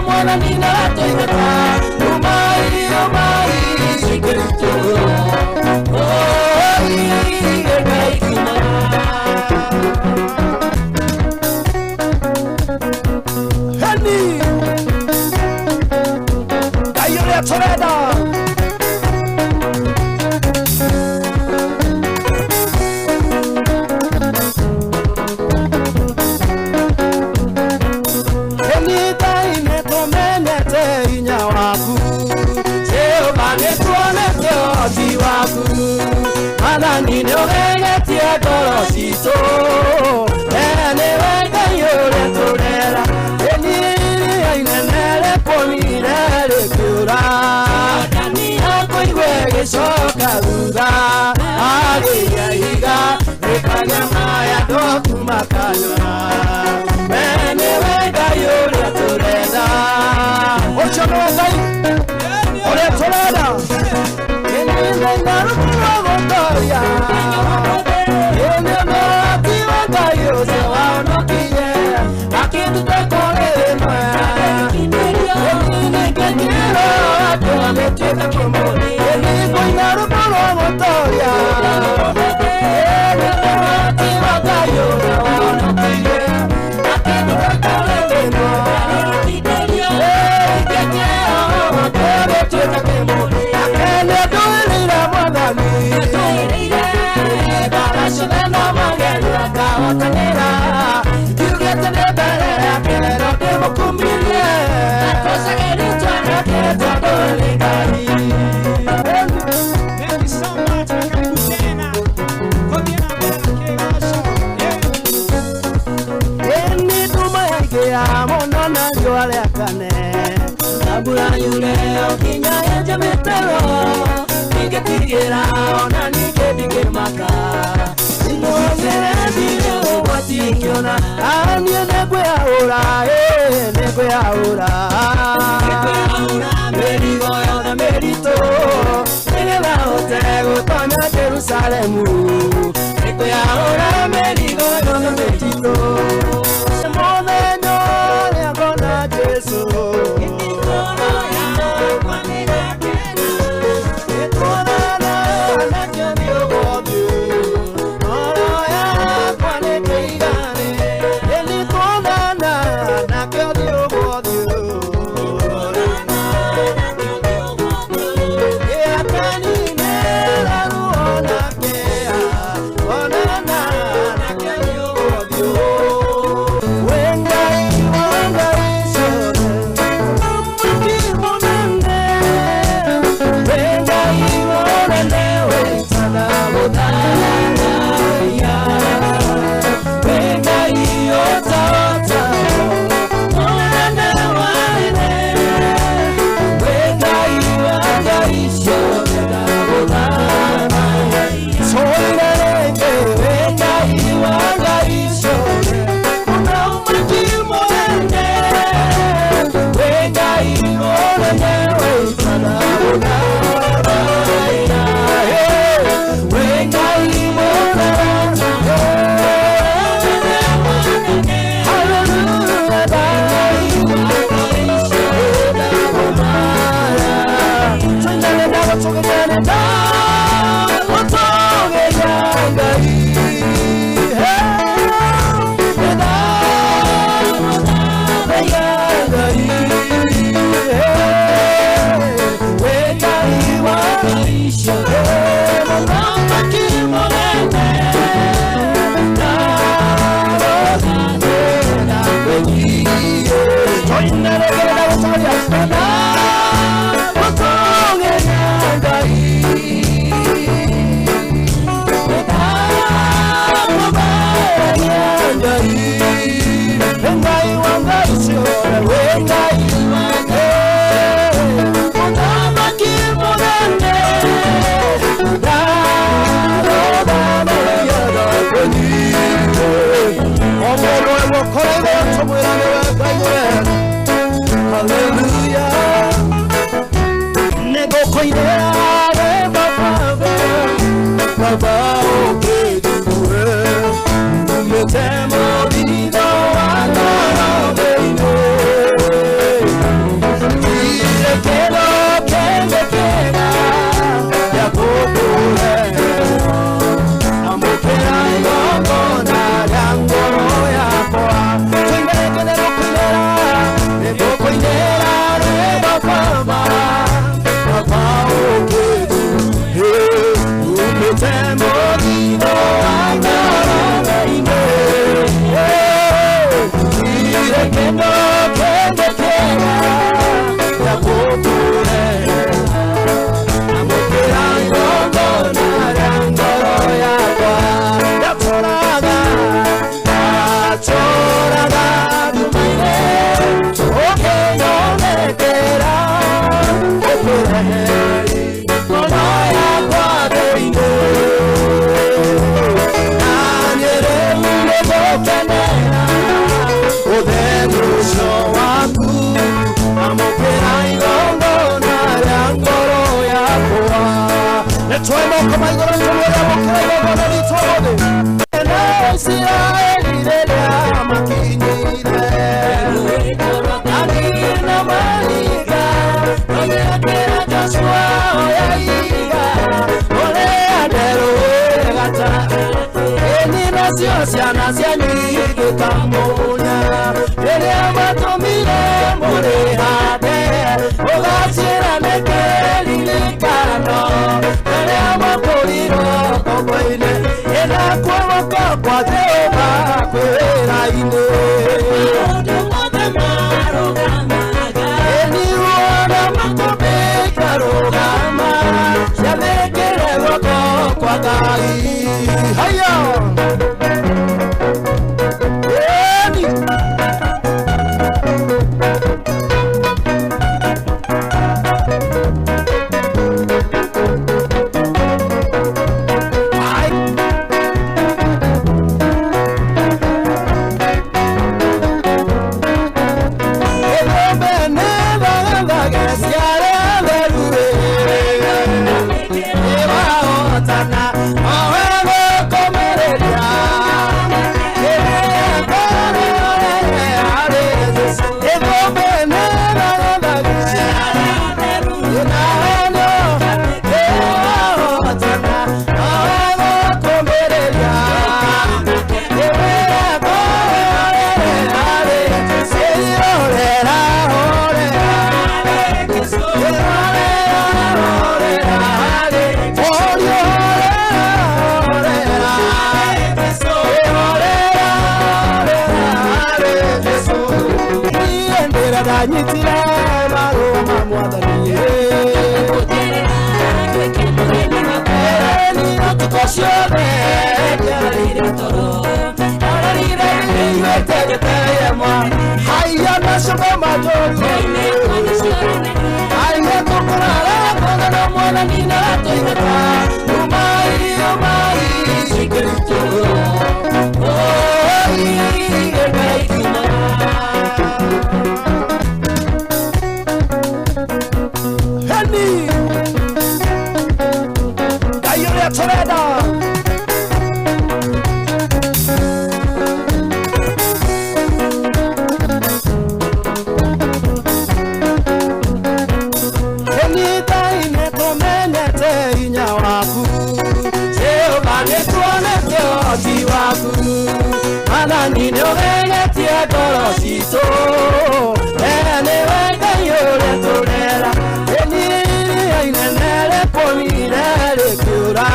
Mwathani na tũingata umai umai Kristo oh Ngai kina Heni Ngai ũrĩa tũrenda. Heni Ngai nĩtũmenyete hinya waku, Jehova nĩtuonete ũhoti waku, Mwathani nĩũgegetie ngoro citũ, nĩwe Ngai ũrĩa tũrera. Ĩni iria inene rĩkũmire rĩkĩũra, akũigue gĩcoka thutha, agĩiga ihiga rĩkagĩa maĩ andũ kuma kanyua. We nĩwe Ngai ũrĩa tũrenda. Ũcio nĩwe Ngai ũrĩa tũrenda. Thank you so much. Na karibu tena. Tũthiĩ na mbere na kĩgoco. Yeah. Ĩni nduma yaingĩra mũno na riũa rĩakane, Na mbura yure o nginya yenje mĩtaro, ndingĩtigĩra ona ningĩ ndingĩmaka, nĩnonire ndirĩ ũgwati ngĩona. Niĩ nĩngwĩyaũra, nĩngwĩyaũra, Nĩngwĩyaũra mĩrigo yothe mĩritũ, nĩgetha hote gũtonya Jerusalemu. Nĩngwĩyaũra mĩrigo yothe mĩritũ. Mũthenya ũrĩa ngona Jesũ, Ngoro yakwa nĩĩrakena, nĩtuonana nake ũthiũ kwa ũthiũ, ngoro yakwa nĩkĩigane. Nĩtuonana nake ũthiũ kwa ũthiũ, Gĩakaninĩra ruo na kĩeha, onana nake ũthiũ kwa ũthiũ. We Ngai wa ngai ciothe, mũthamaki mũnene, we Ngai mũnene wĩtana gũthathaiya, we Ngai ũtahotagwo, mũnene wa ene, we Ngai wa ngai ciothe ndagũthathaiya. Tũire rĩngĩ, we Ngai wa ngai ciothe, mũthamaki mũnene, we Ngai mũnene wĩtana gũthathaiya, we Ngai mũnene, hallelujah, Ngai Hallelujah. Moko ma igũrũ tũmwĩre mũkĩra igongona ritũ ũmũthĩ. Na Isiraeli rĩrĩa makinyire Anina Malika, magĩakĩra Joshua oya ihiga, ũrĩa nderũĩgata. Ĩni nacio ciana cianyu igĩkamunya, rĩrĩa matũmire mũrĩhande, ũgaciĩra nĩ kĩririkano, rĩrĩa mwakũrirwo ngombo-inĩ, ĩna guoko kwa Jehova kwĩ wĩra-inĩ. Ĩni makũmbĩ ikarũgama, ciathĩkĩre guoko kwa Ngai. Haya! Ĩni! Ai! Ĩthombe nĩ thagathage ciarĩa theru-ĩ. Nĩwahotana, nowe gũkũmĩrĩria. Ĩthombe nĩ thagathage nĩwahotana, nowe gũkũmĩrĩria. Ndanyitire marũa ma mwathani ũtukũ ciothe ndiararire toro ararire iguĩte gĩteyemwa haiya macoka manjũru haiya tũkũrara kũgana mwathani na tũigata umai umai kĩritũ oi gĩkaikina. Heni Ngai ũrĩa tũrenda. Eni Ngai nĩtũmenyete hinya waku, Jehova nĩtuonete ũhoti waku, Mwathani nĩũgegetie ngoro citũ, we nĩwe Ngai ũrĩa tũrera. Eni iria inene rĩkũmire rĩkĩũra,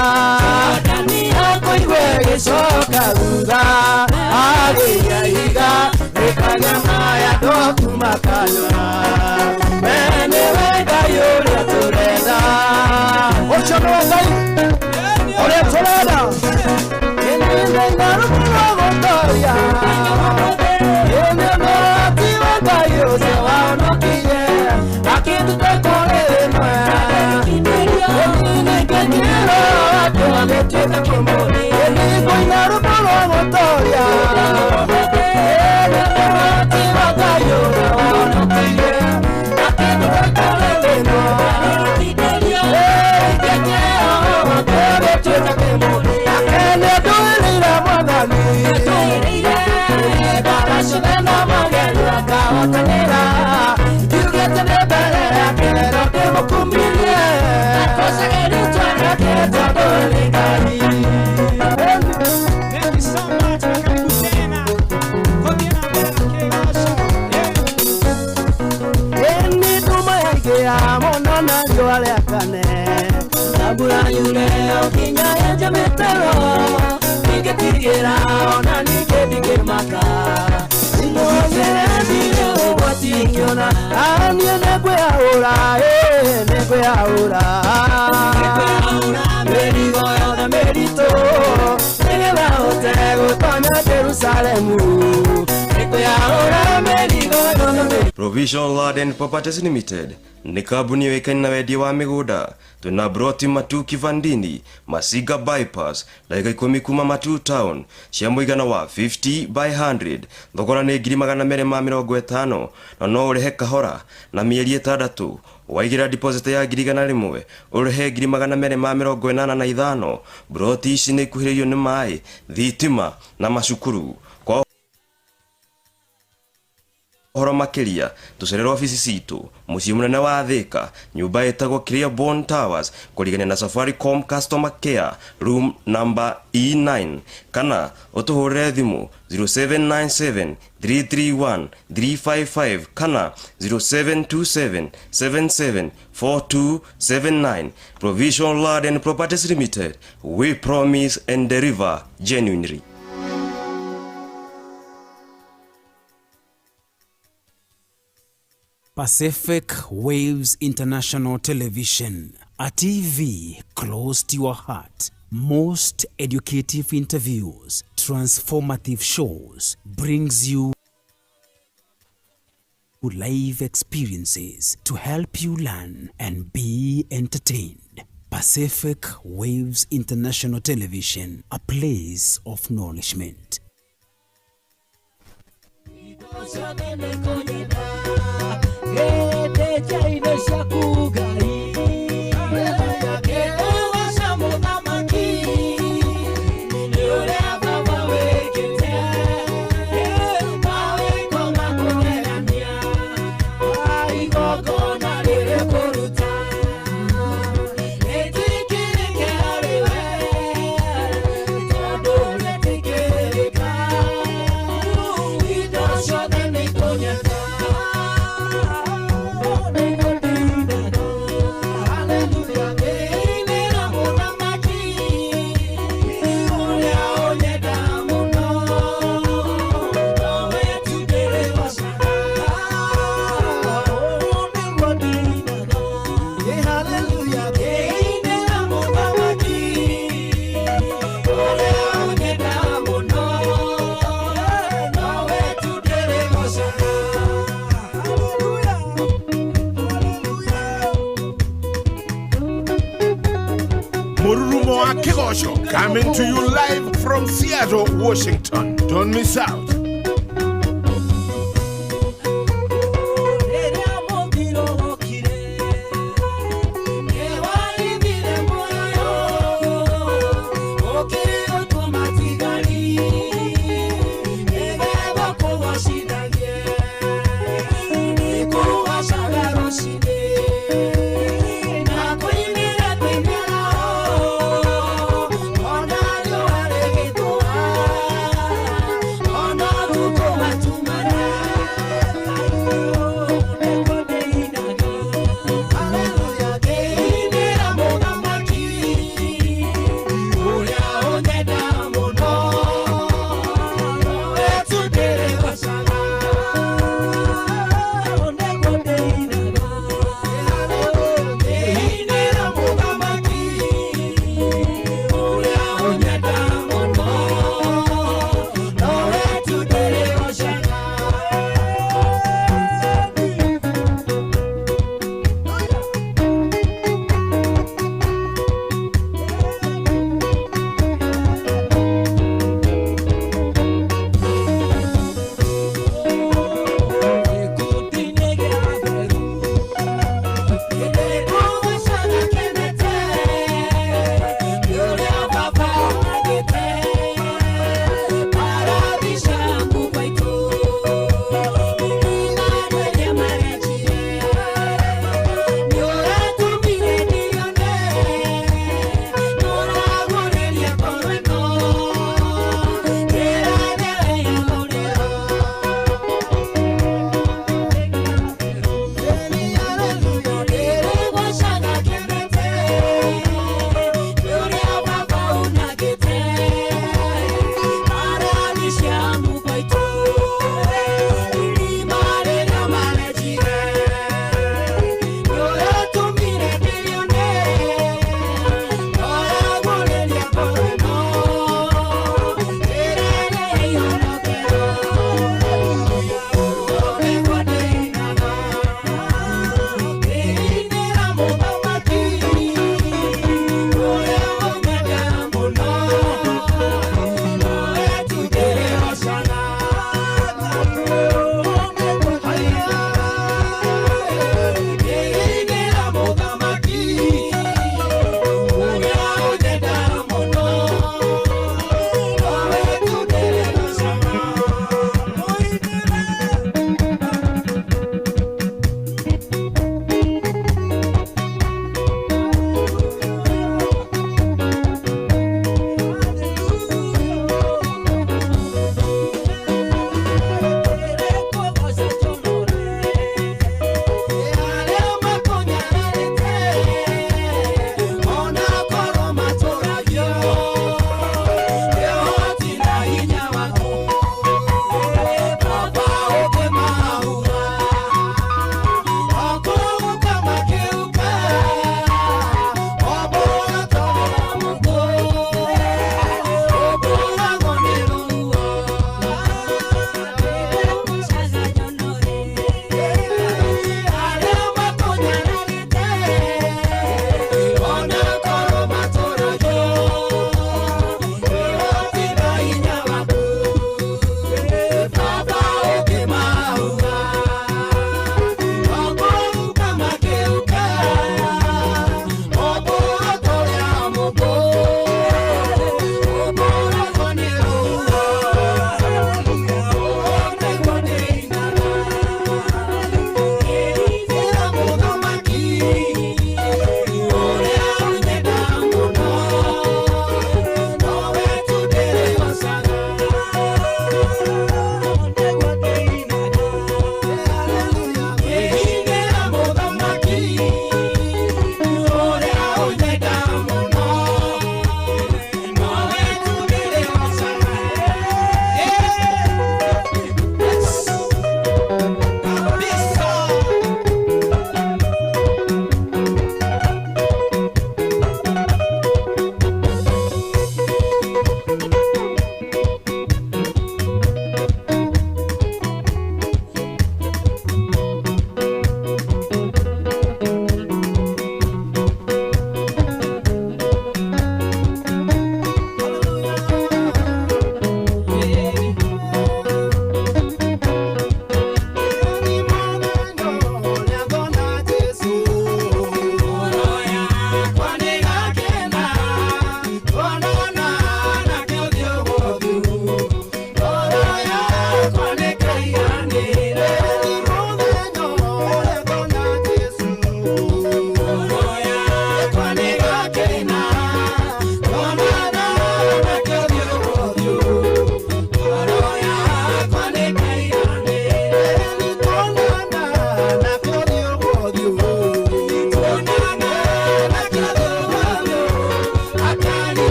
akũigue gĩcoka thutha, agĩiga ihiga rĩkagĩa maĩ andũ aku makanyua. We nĩwe Ngai ũrĩa tũrenda. Ũcio nĩwe Ngai ũrĩa tũrenda. Ĩni rũkũ rwa gũtoria, ĩni ũhoti wa Ngai ũcio wahonokirie, akĩnduta kũrĩ ĩmwe. Ĩni nĩngĩkĩrwo atĩ nĩtuĩte kĩmũrĩ. Ĩni ngũina rũkũ rwa gũtoria, ĩni ũhoti wa Ngai ũrĩa wahonokirie, akĩnduta kũrĩ ĩmwe. Thank you so much na karibu tena. Tũthiĩ na mbere na kĩgoco. Yeah. Ĩni nduma yaingĩra mũno na riũa rĩakane, na mbura yure o nginya yenje mĩtaro, ndingĩtigĩra ona ningĩ ndingĩmaka, ing'ong'ere ndirĩ ũgwati ingĩona, niĩ nĩngwĩyaũra, nĩngwĩyaũra mĩrigo yothe mĩritũ, nĩgetha hote gũtonya Jerusalemu, nĩngwĩyaũra mĩrigo yothe mĩritũ. Provision Land and Properties Limited nĩ kambuni yũĩkaine na wendia wa mĩgũnda. Twĩna broti Matu Kivandini, Masiga Bypass, ndagĩka 10 kuma Matu Town, cia mũigana wa 50 by 100. Thogora nĩ 250,000, na no ũrĩhe kahora na mĩeri 6. Waigĩra deposit ya 100,000, ũrĩhe 285,000. Broti ici nĩ ikuhĩrĩirio nĩ maĩ, thitima na macukuru. Kwa ũhoro makĩria, tũcerere obici citũ mũciĩ mũnene wa Thika, nyũmba ĩtagwo Clearborn Towers, kũrigania na Safaricom Customer Care, room number E9, kana ũtũhũrĩre thimũ 0797 331 355 kana 0727 77 4279. Provision Land and Properties Limited, we promise and deliver genuinely. Pacific Waves International Television, a TV close to your heart. Most educative interviews, transformative shows, brings you live experiences to help you learn and be entertained. Pacific Waves International Television, a place of nourishment. Mururumo wa Kigosho coming to you live from Seattle, Washington. Don't miss out. Oh,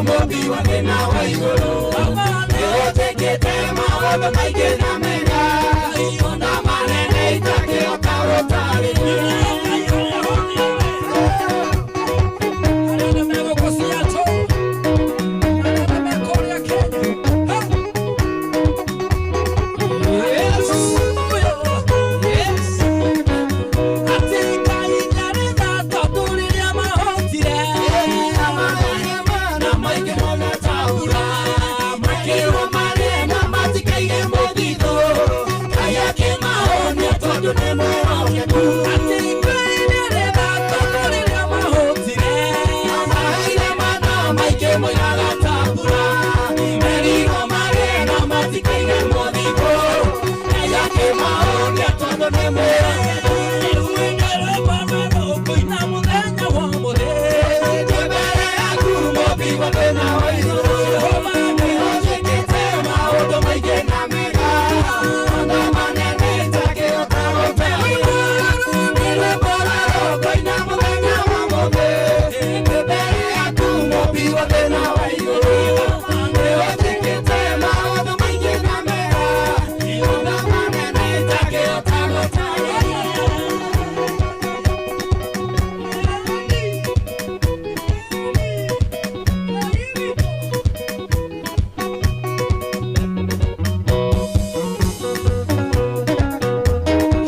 Mũmbi wa thĩ na wa igũrũ. Nĩũnjĩkĩte maũndũ maingĩ na mega, na manene itakĩhota gũtarĩria.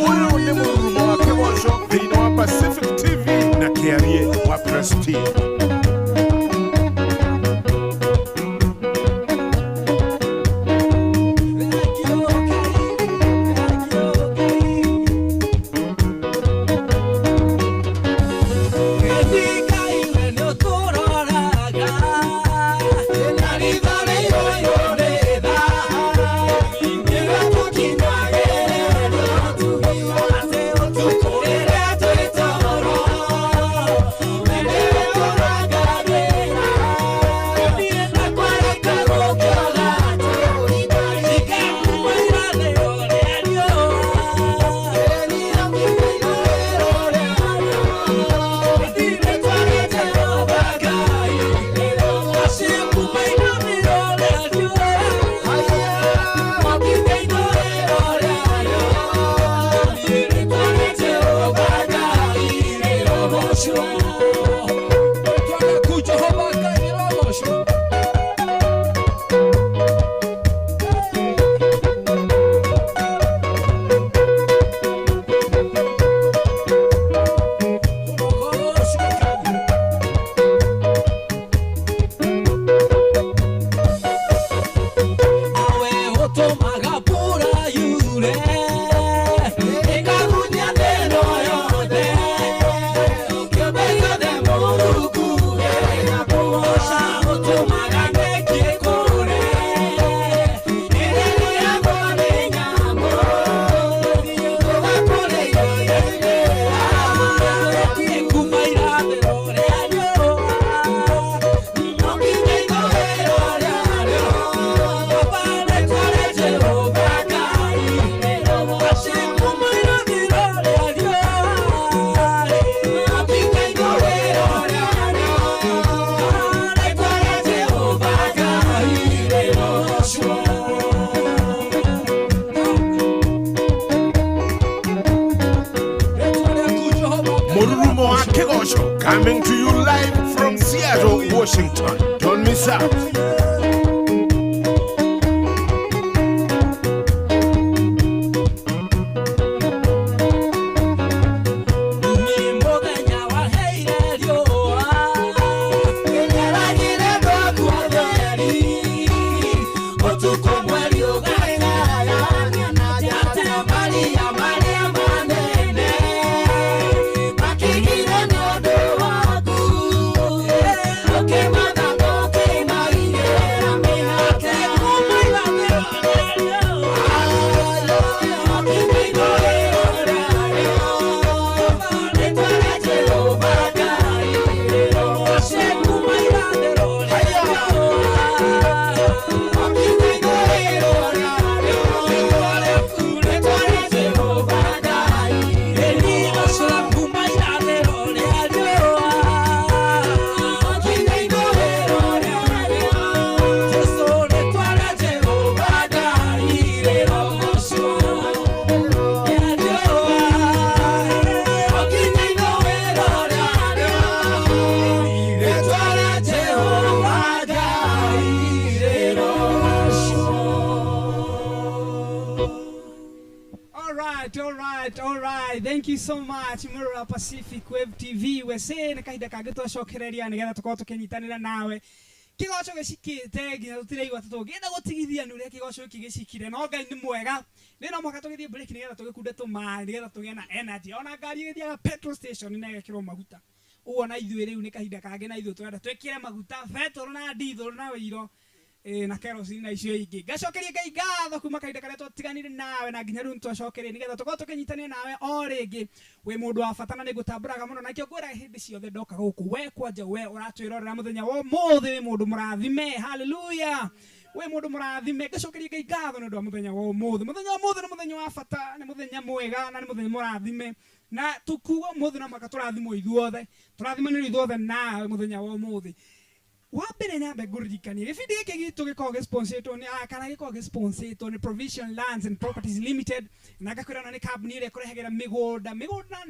Ũyũ nĩ mũrurumo wa kĩgoco thĩinĩ wa Pacific TV na kĩarie wa Prestige. Mũrurumo wa kĩgoco coming to you live from Seattle, Washington. Don't miss out. Okay, mother, okay, my All right. Thank you so much, Murura Pacific Wave TV. We say nĩ kahinda kangĩ twacokereria nĩgetha tũkorwo tũkĩnyitanĩra nawe. Kĩgoco gĩcikĩte nginya tũtiraigua tũngĩenda gũtigithia nĩ ũrĩa kĩgoco gĩkĩ gĩcikire, no Ngai nĩ mwega. Nĩ no mũhaka tũgĩthiĩ break nĩgetha tũgĩkunde tũmaĩ nĩgetha tũgĩe na energy. Ona ngari ĩgĩthiaga petrol station nĩ ĩgekĩrwo maguta. Ũguo na ithuĩ rĩu nĩ kahinda kangĩ na ithuĩ tũrenda twĩkĩre maguta petrol na diesel na wĩiro na kerosene na icio ingĩ. Ngacokeria Ngai ngatho kuma kahinda karĩa twatiganire nawe na nginya rĩu nĩtwacokeria nĩgetha tũkorwo tũkĩnyitanĩra nawe o rĩngĩ. Wĩ mũndũ wa bata na nĩngũtambũraga mũno na kĩo ngwĩraga hĩndĩ ciothe ndoka gũkũ, we kwanja we ũratwĩrorera mũthenya wa ũmũthĩ, wĩ mũndũ mũrathime. Hallelujah. Wĩ mũndũ mũrathime. Ngacokeria Ngai ngatho nĩ ũndũ wa mũthenya wa ũmũthĩ. Mũthenya wa ũmũthĩ nĩ mũthenya wa bata, nĩ mũthenya mwega na nĩ mũthenya mũrathime. Na tukuga ũmũthĩ no mũhaka tũrathimwo ithuothe, tũrathimanĩrwo ithuothe nawe mũthenya wa ũmũthĩ. Wa mbere nyambe ngũririkanie gĩbindi gĩkĩ gitũ gĩkoragwo gĩsponsetwo nĩ kana gĩkoragwo gĩsponsetwo nĩ Provision Lands and Properties Limited, na ngakwĩra ĩno nĩ kambuni ĩrĩa ĩkũrehagĩra mĩgũnda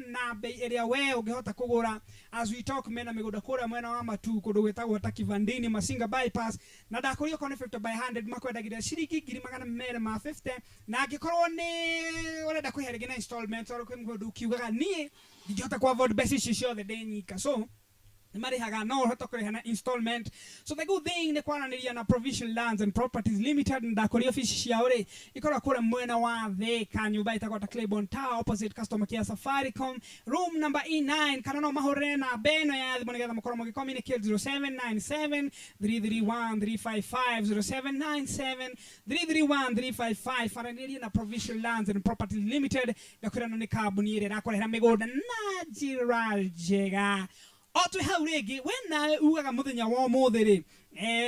na bei ĩrĩa we ũngĩhota kũgũra. As we talk, mena mĩgũnda kũrĩa mwena wa Matu kũndũ gwĩtagwo Takivandini Masinga bypass, na ndakũria okorwo nĩ 50 by 100 makwendagĩria ciringi 250,000, na angĩkorwo nĩ ũrenda kũrĩha rĩngĩ na installment, tondũ kwĩ mũndũ ũkiugaga niĩ ndingĩhota kũ afford mbeca ici ciothe ndĩ nyika, so nĩmarĩhaga no ũhote kũrĩha na installment. So the good thing nĩ kwaranĩria na Provision Lands and Properties Limited. Ndakũria ofici ciao rĩ ikoragwo kũrĩa mwena wa Thika, nyũmba ĩtagwo ta Claiborne Tower, opposite customer care Safaricom, room number E9, kana no mahũrĩre namba ĩno ya thimũ nĩgetha mũkorwo mũgĩcommunicate 0797 331 355, 0797 331 355. Aranĩria na Provision Lands and Properties Limited. Ngakwĩra ĩno nĩ kambuni ĩrĩa ĩrakũrehera mĩgũnda na njĩra njega. O twĩ hau rĩngĩ, we nawe ugaga mũthenya wa ũmũthĩ rĩ,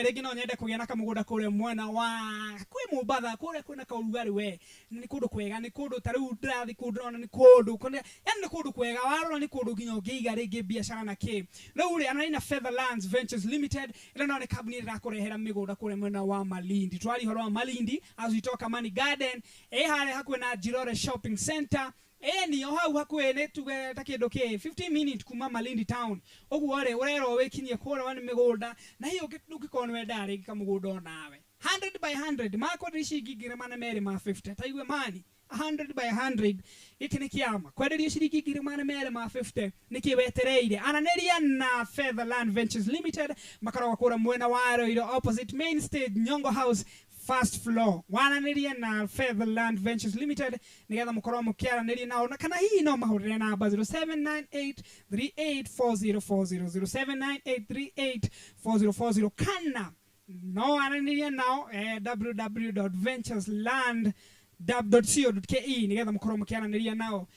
rĩngĩ no nyende kũgĩa na kamũgũnda kũrĩa mwena wa kwĩ Mombatha, kũrĩa kwĩna kaũrugarĩ we, nĩ kũndũ kwega, nĩ kũndũ ta rĩu ndĩrathiĩ kũndũ ndĩrona nĩ kũndũ kũrĩa, yaani nĩ kũndũ kwega, warora nĩ kũndũ nginya ũngĩiga rĩngĩ biacara na kĩ. Rĩu rĩ, ana ina Featherlands Ventures Limited, ĩrĩa nayo nĩ kambuni ĩrĩa ĩrakũrehera mĩgũnda kũrĩa mwena wa Malindi. Twaria ũhoro wa Malindi, as we talk Amani Garden, ĩ harĩa hakuhĩ na Njirore Shopping Center. Ĩni o hau hakuhĩ nĩ tuge ta kĩndũ kĩ 15 minutes kuma Malindi town. Ũguo rĩ, ũrerwo wĩkinyie kũrĩa wone mĩgũnda, na hihi ũngĩkorwo nĩ wendaga rĩngĩ kamũgũnda o nawe 100 by 100 makwenderia ciringi 250,000. Ta igue mani 100 by 100 gĩkĩ nĩ kĩama kwenderio ciringi 250,000. Nĩkĩ wetereire? Aranĩria na Featherland Ventures Limited, makoragwo kũrĩa mwena wa Ruiru opposite main stage Nyongo House first floor. Waranĩria na Featherland Ventures Limited nĩgetha mũkorwo mũkĩaranĩria nao, na kana hihi no mahũrĩre namba 0798 384040, 0798 384040, kana no aranĩria nao www.venturesland.co.ke nĩgetha mũkorwo mũkĩaranĩria nao.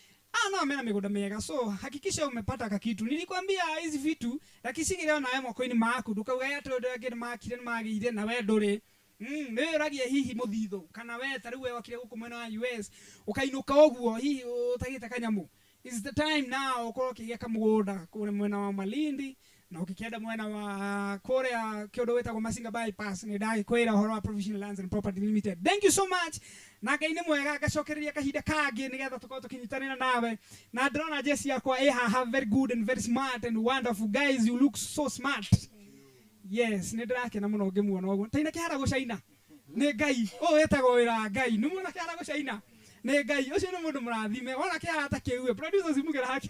No mena mĩgũnda mĩega, so hakikisha umepata kakitu. Nilikwambia hizi vitu lakini nawe moko-inĩ maku, ndũkauge atĩ ũndũ ũngĩ nĩmakire nĩmagĩire na we ndũrĩ. Nĩ ũragia hihi mũthithũ, kana we ta rĩu we wakire gũkũ mwena wa US ũkainũka ũguo hihi ũtagĩte kanyamũ. Is the time now ũkorwo ũkĩgĩa kamũgũnda kũrĩa mwena wa Malindi, na ũkĩkĩenda mwena wa kũrĩa kĩũndũ wĩtagwo Masinga bypass. Nĩ ndagĩkwĩra ũhoro wa Provision Lands and Property Limited. Thank you so much. Na Ngai nĩ mwega, ngacokereria kahinda kangĩ nĩgetha tũkorwo tũkĩnyitanĩra nawe. Na ndĩrona Jesse yakwa ĩ haha, very good and very smart and wonderful. Guys, you look so smart. Yes, nĩ ndĩrakena mũno ngĩmuona ũguo. Ta ina kĩhara gũcaina nĩ Ngai, ũyũ wĩtagwo wĩra wa Ngai. Nĩ muona kĩhara gũcaina nĩ Ngai, ũcio nĩ mũndũ mũrathime. Wona kĩhara ta kĩu, producers mugera hake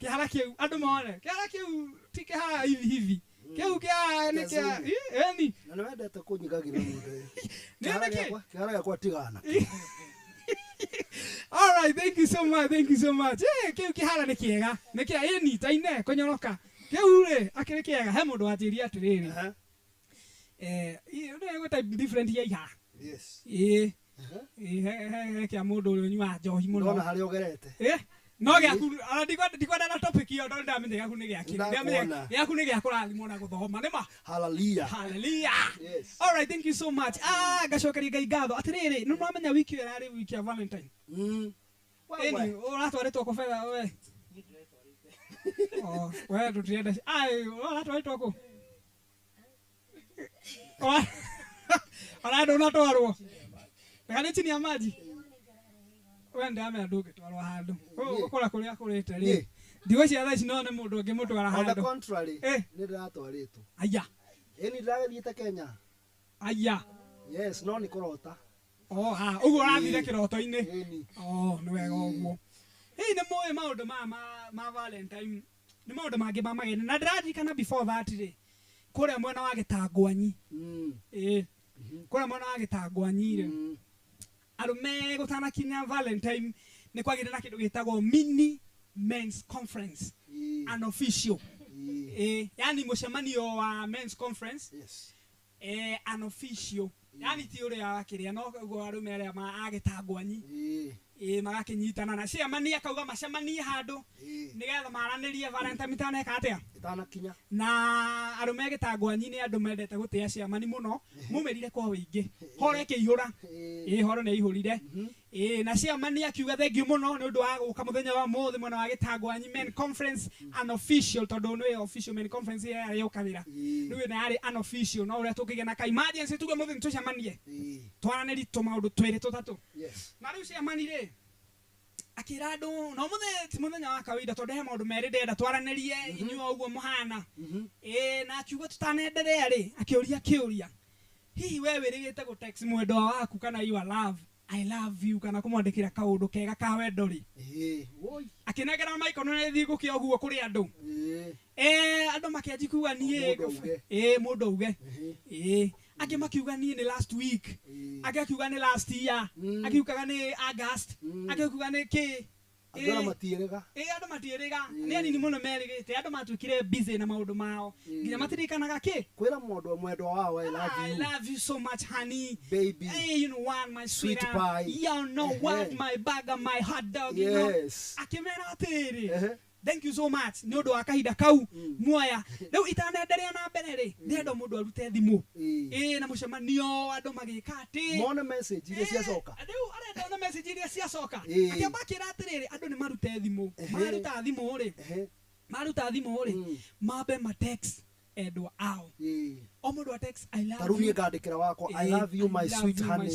kĩhara kĩu andũ mone kĩhara kĩu ti kĩhara hivi hivi, kĩu kĩa nĩ kĩa eni. Na nĩ wendete kũnyigagĩra mũndũ. Nĩ nĩkĩ? Kĩhara gĩakwa tigana. All right, thank you so much, thank you so much. Kĩu kĩhara nĩ kĩega, nĩ kĩa eni ta ine kũnyoroka. Kĩu rĩ akĩrĩ kĩega. He mũndũ wanjĩria atĩrĩrĩ, nĩ type different ya iha. Yes. Ĩ he kĩa mũndũ ũrĩa ũnyuaga njohi mũno. Ndona harĩa ũgerete. No gĩaku ndikwenda na topic ĩyo tondũ ndamenya gĩaku nĩ gĩakĩ. Ndamenya gĩaku nĩ gĩa kũrathimwo na gũthoma nĩ ma. Hallelujah. Hallelujah. Yes. All right, thank you so much. Ngacokeria Ngai ngatho. Atĩrĩrĩ, nĩ mũramenya wiki ĩyo ĩrarĩ wiki ya Valentine. Ĩni ũratwarĩtwo kũ betha we? Oh, we tũtirenda. Ai, ũratwarĩtwo kũ? Ona ndũnatwarwo. Reka nĩ chini ya maji. We ndamenya ndũngĩtwarwo handũ. Ũgũkora kũrĩa kũrĩte rĩ. Ndigwĩciria thaa ici no nĩ mũndũ ũngĩmũtwara On the handũ. contrary, nĩ ndĩratwarĩtwo. Aya. Ĩni ndĩragĩthiĩte Kenya. Aya. Yes, no nĩ kũrota. Oh ha uguo urathire kiroto-ini. Oh ni wega uguo. Hii ni moe maundu ma Valentine ni maundu mangi ma mageni na ndiraririkana before that ri kuria mwena wa Gitangwanyi. Kuria mwena wa Gitangwanyi ri arume gutanakinya Valentine ni kwagire na kindu gitagwo mini men's conference unofficial. Yani mucemanio wa men's conference. Yes. Unofficial. Yani ti uria wakiria no uguo arume aria ma Agitangwanyi. Magakinyitana na ciamani akauga macemanie handu nigetha maranirie Valentine itaneka atia itanakinya. Na arume Gitangwanyi ni andu mendete gutia ciamani muno mumirire kwa wingi horo ikiihura horo ni ihurire na ciamani akiuga thengiu muno ni undu wa guka muthenya wa muthi mwena wa Gitangwanyi men conference unofficial tondu ni official men conference ya yukagĩra riu na yari unofficial no uria tũkĩgĩa na ka emergency tuge muthi nitucemanie twaranĩrie tũmaũndũ twĩrĩ tũtatũ. Yes. Na riu ciamani rĩ akĩra andũ no mũthenya ti mũthenya wa kawaida tondu he maũndũ merĩ ndĩrenda twaranĩrie inyuĩ ũguo mũhana. Na akiuga tũtanenderea rĩ akĩũria kĩũria hihi we wĩrĩgĩte gũ text mwendwa waku kana you are love I love you kana kũmwandĩkĩra kaũndũ kega ka wendo rĩ. Akĩnengera maikono nĩ thiĩ gũkĩa ũguo kũrĩ andũ. Andũ makĩanjia kuga niĩ mũndũ auge. Angĩ makiuga niĩ nĩ last week. Angĩ akiuga nĩ last year. Angĩ akiuga nĩ August. Angĩ akiuga nĩ kĩ. Andũ ona matiĩrĩga. Andũ matiĩrĩga. Nĩ anini mũno merĩgĩte. Andũ matuĩkire busy na maũndũ mao. Nginya matirikanaga kĩ? Kwĩra mũndũ mwendwa wao I love you. I love you so much honey. Baby. Hey, you know what my sweet pie. You know what my burger, my hot dog, you know. Yes. Akĩmera atĩrĩrĩ. Thank you so much. Ni undu wa kahinda kau muoya. Riu itanenderea na mbere ri ndĩrenda mũndũ arute thimũ. Na mũcemanio andũ magĩka atĩ mone message iria ciacoka. Riu arenda ona message iria ciacoka. Akĩamba akĩra atĩrĩrĩ andũ nĩ marute thimũ. Maruta thimũ rĩ. Maruta thimũ rĩ. Mambe ma text endwa ao. O mũndũ a text I love you. Tarũ niĩ ngandĩkĩra wakwa I love you my sweet honey.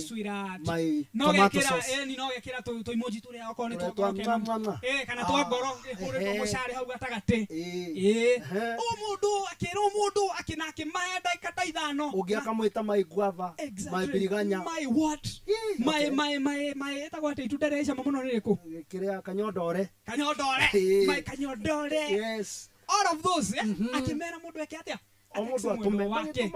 My tomato sauce. Ni no gekĩra tũ emoji tũrĩa okorwo nĩ twa ngoro kana twa ngoro ĩhũrĩtwo mũcare hau gatagatĩ. O mũndũ akĩra o mũndũ akĩna akĩmahe ndagĩka ta ithano. Ũngĩ akamwĩta my guava, my biriganya, my what? My my my my ĩtagwo atĩa itunda rĩa cama mũno nĩ rĩrĩkũ? Kĩrĩa kanyondore. Kanyondore. My kanyondore. Yes. All of those akĩmera mũndũ eke atĩa? O mũndũ atũme wake.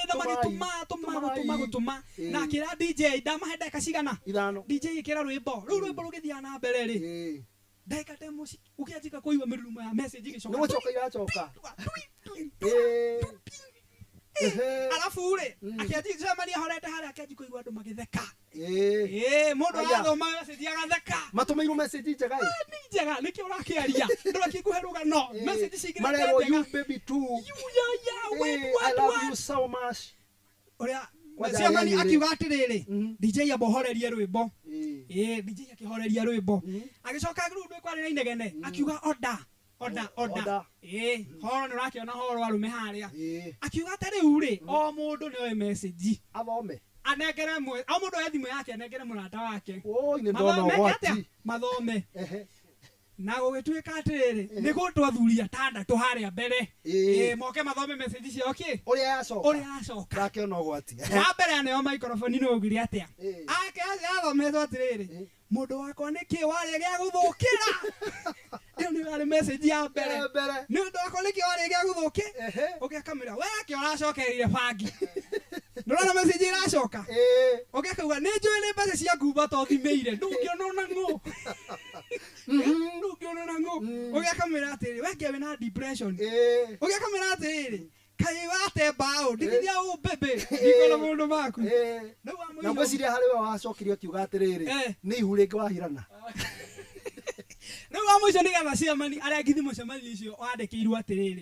Na magĩtũma tũma gũtũma gũtũma na akĩra DJ ndamahe ndagĩka cigana? Ithano. DJ ĩkĩra rwĩmbo. Rĩu rwĩmbo rũgĩthiaga na mbere rĩ. Ndagĩka ta ĩmwe ũkĩanjika kũigua mĩrurumo ya message ĩgĩcoka. Nĩ gũcoka iracoka. Arabu rĩ akĩanjia cemania horete harĩa akĩanjia kũigua andũ magĩtheka. Mũndũ arathoma message agatheka. Matũmĩirwo message njega ĩ? Nĩ njega nĩkĩo ũrakĩaria. Ndũrakĩngũhe rũgano. Message cingĩrĩte njega. Marerwo you baby too. You yeah wait I love you so much. Ũrĩa ciamani akiuga atĩrĩrĩ DJ amba ũhorerie rwĩmbo. DJ akĩhoreria rwĩmbo. Agĩcoka rĩu ndũ kwarĩ na inegene akiuga order. Order order. Horo nĩ ũrakĩona horo arume harĩa. Akiuga ta rĩu rĩ o mũndũ nĩ oe message. Athome. Anengere o mũndũ oe thimũ yake anengere mũrata wake. Oi nĩ ndona ũgwati. Mathome. Na gũgĩtuĩka atĩrĩrĩ nĩ gũtwo athuri atandatũ harĩa mbere. Moke mathome message ciao kĩ? Ũrĩa yacoka. Ũrĩa yacoka. Ndakĩona ũgwati. Wa mbere aneo microphone nĩ augire atĩa? Ake athometwo atĩrĩrĩ mũndũ wakwa nĩkĩ warĩa gĩa gũthũkĩra? Ĩyo nĩyo yarĩ message ya mbere. Nĩ ũndũ wakwa nĩkĩ warĩa gĩa gũthũkĩra? Ũngĩ akamwĩra we akĩ ũracokereire bangi. Ndũrona message iracoka? Ũngĩ akauga nĩ njũĩ nĩ mbeca cia ngumba to thimĩire ndũngĩona ona ng'ũ. Ndũngĩona ona ng'ũ. Ũngĩ akamwĩra atĩrĩrĩ we kĩ wĩna depression. Ũngĩ akamwĩra atĩrĩrĩ kaĩ wate mbaũ ndigithia ũ bebe ndikona maũndũ maku. Na ngwĩciria harĩ we wacokirie ũkiuga atĩrĩrĩ nĩ ihu rĩngĩ wahirana. Rĩu wa mũico nĩgetha ciamani arĩa ngithi mũcemanio ũcio wandĩkĩirwo atĩrĩrĩ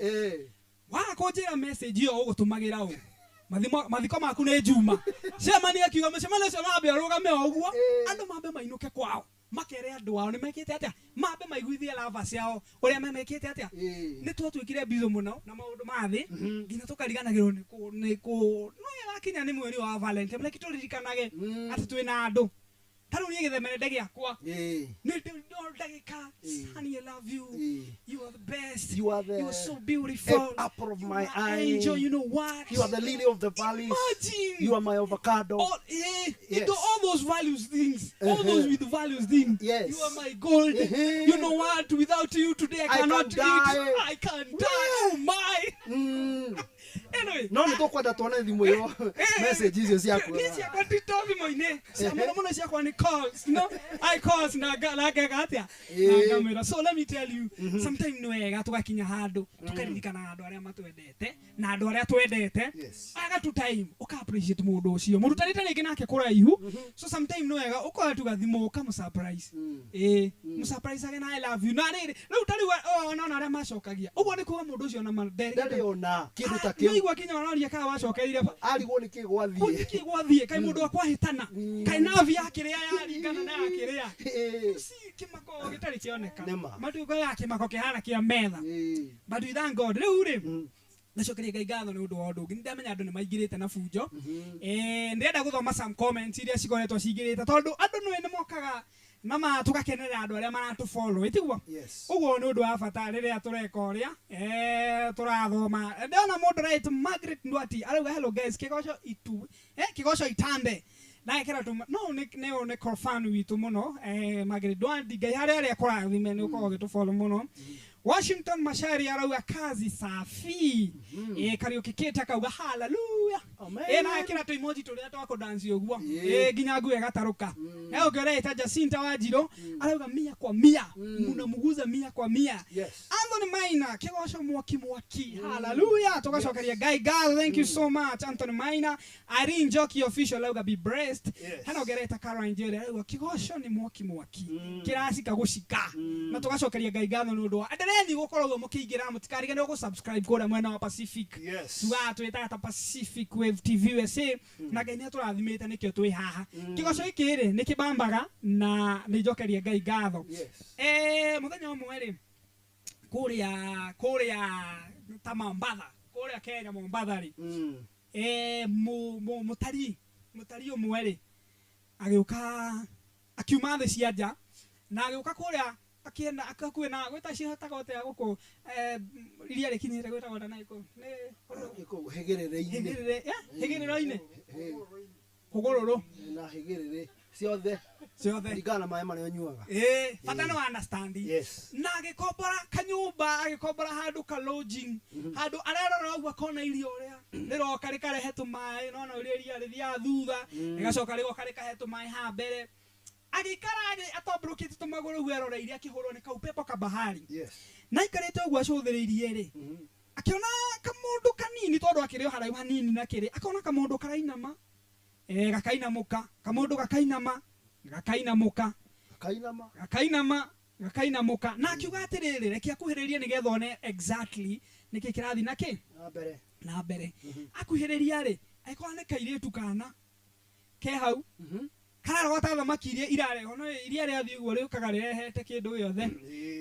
waga kũnjĩra message ĩyo ũgũtũmagĩra ũ mathiko maku nĩ Juma. Ciamani akiuga mũcemanio ũcio mambe ũrũgame o ũguo andũ mambe mainũke kwao makere andũ ao nĩ mekĩte atĩa mambe maiguithie lovers ciao ũrĩa memekĩte atĩa. Nĩ twatuĩkire busy mũno na maũndũ ma thĩ nginya tũkariganagĩrwo nĩ kũ no wakinya nĩ mweri wa Valentine reke tũririkanage atĩ twĩna andũ. Ta rĩu niĩ gĩthemerende gĩakwa nĩ ndagĩka, honey, I love you, you are the best, You are the you are so beautiful, apple of you my are eye. Angel, you know what, You are the lily of the valleys. Imagine. You are my avocado. All, Yes. all those values things, all those with values things. Yes. You are my gold. You know what, without you today I I cannot can die. eat. I can die. Oh my. Anyway. No nĩ tũkwenda tuone thimũ ĩyo message icio ciaku. Niĩ ciakwa ti to thimũ-inĩ. Cia mũno mũno ciakwa nĩ calls, no? I calls na ngeka atĩa? Na ngamwĩra. So let me tell you, sometimes nĩ wega tũgakinya handũ, tũkaririkana andũ arĩa matwendete na andũ arĩa twendete. Aga tu time ũka appreciate mũndũ ũcio. Mũrutanĩte rĩngĩ nake kũraihu. So sometimes nĩ wega ũkoya tu gathimũ ũkamũ surprise. Mũ surprise age na I love you. Na rĩrĩ, rĩu ta rĩu ona arĩa macokagia. Ũguo nĩ kuga mũndũ ũcio ona Ndarĩ ona kĩndũ ta kĩu. Nĩigua kinya ũroria kana wacokeire Arigwo nĩ kĩ gwathiĩ. Nĩ kĩ gwathiĩ, kaĩ mũndũ akwahĩtana, kaĩ nabi yakĩrĩa yaringana na yakĩrĩa. Si kĩmako gĩtarĩ kĩoneka. Matuĩka ya kĩmako kĩhana kĩa metha. But we thank God. Rĩu rĩ, ndacokeria Ngai ngatho nĩ ũndũ wa ũndũ ũngĩ. Nĩndamenya andũ nĩ maingĩrĩte na bunjo. Ndĩrenda gũthoma some comments iria cikoretwo cingĩrĩte tondũ andũ nĩ mokaga na tũgakenerera andũ arĩa maratũfollow, ĩtiguo? Ũguo nĩ ũndũ wa bata rĩrĩa tũreka ũrĩa tũrathoma. Ndĩrona mũndũ right Margaret Ndwati arauga hello guys, kĩgoco itu kĩgoco itambe. Na ekĩra tu no nĩ nĩ fan witũ mũno Margaret Ndwati, Ngai harĩa arĩa kũrathime nĩ ũkoragwo ũgĩtũfollow mũno. Washington Mashari arauga kazi safi. Kariuki Kate akauga hallelujah. Na ekĩra tu emoji tũrĩa twa kũdance ũguo. Nginya nguo ĩgatarũka. Ũngĩoreita Jacinta Wanjirũ arauga 100 kwa 100. Munamuguza 100 kwa 100. Yes. Anthony Maina kĩgoco mwaki mwaki. Hallelujah. Tũgacokeria Ngai ngatho. Thank you so much Anthony Maina. Irene Njoki official arauga be blessed. Hena ũngereita Caroline Njeri arauga kĩgoco nĩ mwaki mwaki. Kĩracika gũcika. Na tũgacokeria Ngai ngatho nĩ ũndũ wa ndereni gũkoragwo mũkĩingĩra mũtikariganĩrwo gũ subscribe kũrĩa mwena wa Pacific. Tugaga twĩtaga ta Pacific Wave TV USA. Na Ngai nĩ atũrathimĩte nĩkĩo twĩ haha. Kĩgoco gĩkĩ rĩ nĩ kĩbambaga na nĩ njokerie Ngai ngatho. Mũthenya ũmwe rĩ kũrĩa ta Mombatha, kũrĩa Kenya Mombatha rĩ, mũtari ũmwe rĩ agĩũka akiuma thĩ cia nja na agĩũka kũrĩa akienda akakuwe na gwĩta cihotaga atĩa gũkũ iria rĩkinyĩte gwĩtagwo ta naikũ nĩ hĩgĩrĩrĩ-inĩ. Hĩgĩrĩro-inĩ hũgũrũrũ na hĩgĩrĩrĩ ciothe kũringana na maĩ marĩa ũnyuaga. Bata no understand. Na agĩkombora kanyũmba, agĩkombora handũ ka lodging, handũ arerora ũguo akona iria ũrĩa rĩroka rĩkarehe tũmaĩ, nona ũrĩa iria rĩthiaga thutha rĩgacoka rĩgoka rĩkahe tũmaĩ haha mbere. Agĩikara atambũrũkĩte tũmagũrũ ũguo eroreirie akĩhũrwo nĩ kau pepo ka bahari. Na aikarĩte ũguo acũthĩrĩirie rĩ, akĩona kamũndũ kanini tondũ akĩrĩ o haraihu hanini na kĩrĩ, akona kamũndũ karainama, gakainamũka, kamũndũ gakainama, gakainamũka, gakainama, gakainamũka. Na akiuga atĩrĩrĩ, reke akuhĩrĩrie nĩgetha one exactly nĩkĩ kĩrathiĩ na kĩ na mbere. Akuhĩrĩria rĩ, agĩkora nĩ kairĩtu kana ke hau kararogota thamaki iria irarehwo, no iria rĩathiĩ ũguo rĩũkaga rĩrehete kĩndũ gĩothe.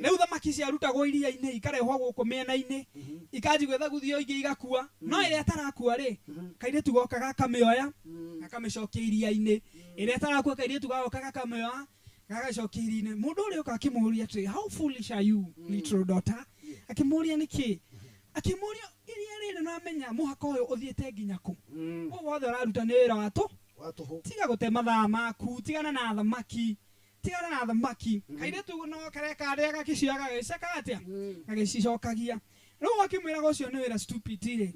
Rĩu thamaki ciarutagwo iria-inĩ ikarehwo gũkũ mĩena-inĩ, ikanji gwĩthaguthio ingĩ igakua. No ĩrĩa ĩtarakua rĩ, kairĩtu goka gakamĩoya gakamĩcokia iria-inĩ. Ĩrĩa ĩtarakua kairĩtu gagoka gakamĩoya gagacokia iria-inĩ. Mũndũ ũrĩa ũka akĩmũũria atĩrĩ, how foolish are you little daughter? Akĩmũũria nĩkĩ? Akĩmũũria iria rĩrĩ nĩwamenya mũhaka ũyũ ũthiĩte nginya kũ? Ũũ wothe ũraruta nĩ wĩra wa tũ. Tiga gũte mathaa maku, tigana na thamaki, tigana na thamaki. Kairĩtu no kareka arĩa gakĩcioyaga gagĩcekaga atĩa? Gagĩcicokagia. Rĩu akĩmwĩraga ũcio nĩ wĩra stupid rĩ,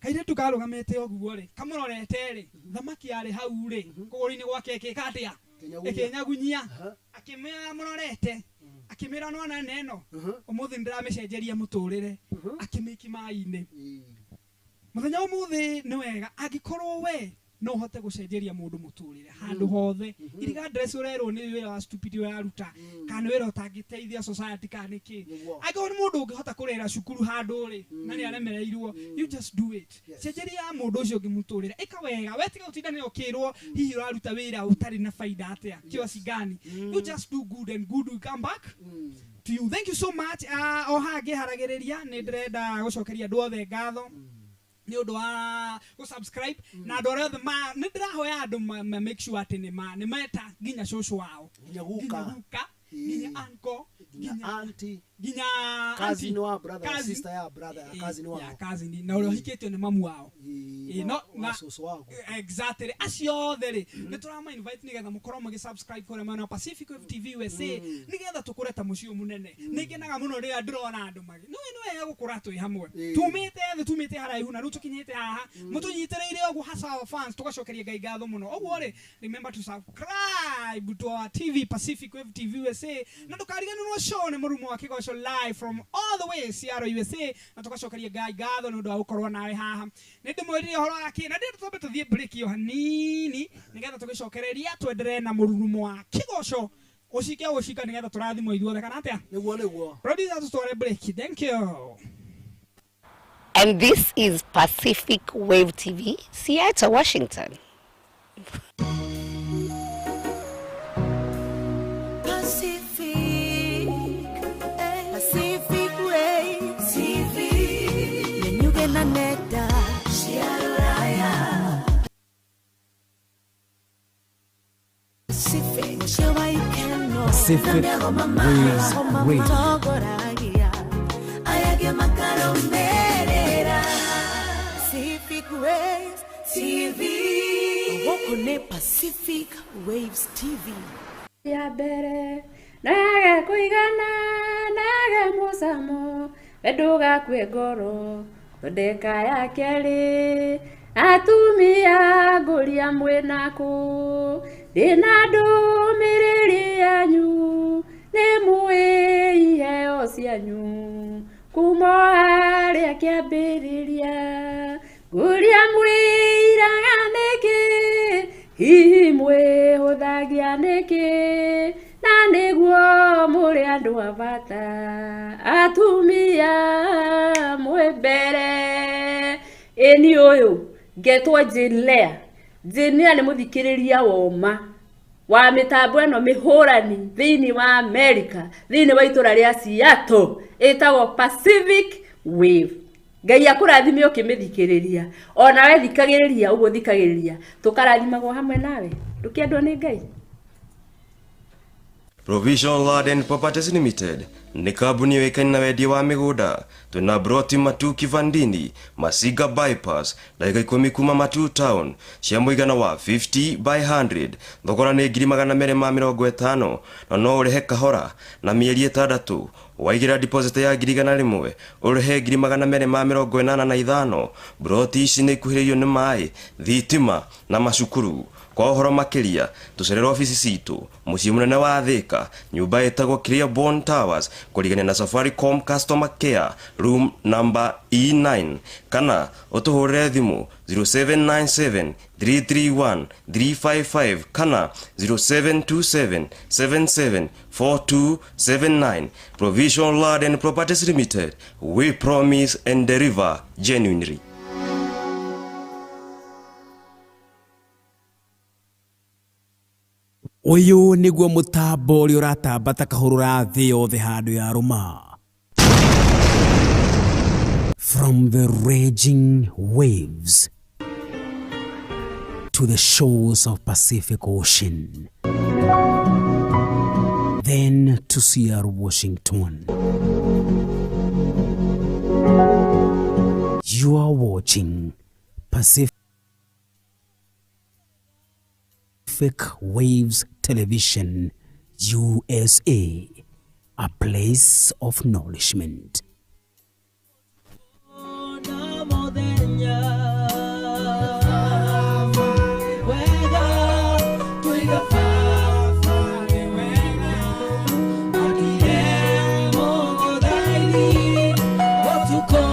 kairĩtu karũgamĩte ũguo rĩ, kamũrorete rĩ, thamaki yarĩ hau rĩ, kũgũrũ-inĩ gwake ĩkĩka atĩa? Ĩkĩnyagunyia. Akĩmwĩra mũrorete, akĩmwĩra nĩwona nene ĩno, ũmũthĩ nĩndĩramĩcenjeria mũtũrĩre. Akĩmĩikia maĩ-inĩ. Mũthenya ũmũthĩ nĩ wega angĩkorwo we no hote gũcenjeria mũndũ mũtũrĩre handũ hothe, irregardless ũrerwo nĩ wĩra wa stupid ũraruta kana nĩ wĩra ũtangĩteithia society kana nĩkĩ. Angĩkorwo nĩ mũndũ ũngĩhota kũrĩra cukuru handũ rĩ na nĩ aremereirwo, you just do it. Cenjeria mũndũ ũcio ũngĩ mũtũrĩre, ĩka wega we, tiga gũtindanĩra ũkĩrwo hihi ũraruta wĩra ũtarĩ na baida atĩa kiasi gani. You just do good and good will come back to you. Thank you so much. O haha ngĩharagĩrĩria nĩ ndĩrenda gũcokeria andũ othe ngatho. Nĩ ũndũ wa gũ-subscribe na andũ arĩa othe nĩ ndĩrahoya andũ make sure atĩ nĩ meta nginya cũcũ wao, nginya guka, nginya guka, nginya uncle, nginya auntie, nginya cousin wa brother, cousin. Sister ya brother ya cousin wao. Ya cousin na ũrĩa ũhikĩtio nĩ mamu wao. Ĩĩ, no, wa na cũcũ waku. Exactly, acio othe rĩ nĩ tũrama invite nĩgetha mũkorwo mũgĩ subscribe kũrĩa mwena wa Pacific Wave TV USA, nĩgetha tũkũre ta mũciĩ ũyũ mũnene. Nĩ ngenaga mũno rĩrĩa ndĩrona andũ magĩ nĩ wega gũkũra twĩ hamwe. Tumĩte thĩ, tumĩte haraihu na rĩu tũkinyĩte haha, mũtũnyitĩrĩire ũguo, hasa our fans, tũgacokeria Ngai ngatho mũno. Ũguo rĩ, remember to subscribe to our TV, Pacific Wave TV USA, na ndũkariganĩrwo show nĩ Mũrumo wa Kĩgoco, live from all the way Seattle, USA, na tũgacokeria Ngai ngatho nĩ ũndũ wa gũkorwo nawe haha. Nĩ ndĩmwĩrire ũhoro wa kĩ na ndĩrenda twambe tũthiĩ break ĩyo hanini nĩgetha tũgĩcokereria twenderee na mũrurumo wa kĩgoco ũcike ũcika nĩgetha tũrathimwo ithuothe, kana atĩa? Nĩguo, nĩguo. Producer, tũtware break. Thank you. And this is Pacific Wave TV, Seattle, Washington. Pacific, Pacific Wave TV. Yenyuge na neta cia rũraya. Pacific, mũciĩ wa ikeno. Pacific Waves Radio. Matongoragia aya makarũmĩrĩra. Pacific Waves TV. Gũkũ nĩ Pacific Waves TV. Ya mbere nage kũigana nage mũcamo, we ndũgakue ngoro, thondeka ya kerĩ. Atumia ngũria mwĩnakũ, ndĩna ndũmĩrĩri yanyu, nĩ mũĩ iheo cianyu kuma o harĩa kĩambĩrĩria. Ngũria mwĩiraga nĩkĩ, hihi mwĩhũthagia nĩkĩ, na nĩguo mũrĩ andũ a bata, atumia mwĩ mbere. Ĩni ũyũ ngetwo Jane Lea. Jane Lea nĩ mũthikĩrĩria woma wa mĩtambo ĩno mĩhũrani thĩinĩ wa America, thĩinĩ wa itũra rĩa Seattle, ĩtagwo Pacific Wave. Ngai akũrathime ũkĩmĩthikĩrĩria, onawe thikagĩrĩria ũguo thikagĩrĩria, tũkarathimagwo hamwe nawe, ndũkĩendwo nĩ Ngai. Provision Land and Properties Limited nĩ kambuni yũĩkaine na wendia wa mĩgũnda. Twĩna broti Matu Kivandini, Masiga Bypass, ndagĩka 10 kuma Matu Town, cia mũigana wa 50 by 100. Thogora nĩ 250,000, na no ũrĩhe kahora na mĩeri 6. Waigĩra deposit ya 100,000, ũrĩhe 285,000. Broti ici nĩ ikuhĩrĩirio nĩ maĩ, thitima na macukuru. Kwa ũhoro makĩria, tũcerere obici citũ mũciĩ mũnene wa Thĩka, nyũmba ĩtagwo Clearborn Towers, kũrigania na Safaricom Customer Care, room number E9, kana ũtũhũrĩre thimũ 0797 331 355 kana 0727 77 4279. Provision Land and Properties Limited, we promise and deliver genuinely. Ũyũ nĩguo mũtambo ũrĩa ũratamba ta kahũrũra thĩ yothe handũ ya rũma. From the raging waves to the shores of Pacific Ocean, then to Seattle, Washington. You are watching Pacific Waves Television, USA, a place of nourishment. Na mũthenya wega tuiga baba nĩ wega atire mũgũthaini ũtukũ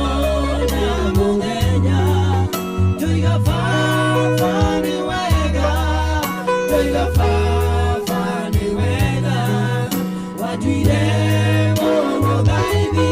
na mũthenya tuiga baba nĩ wega tuiga baba nĩ wega watuire mũgũthaini.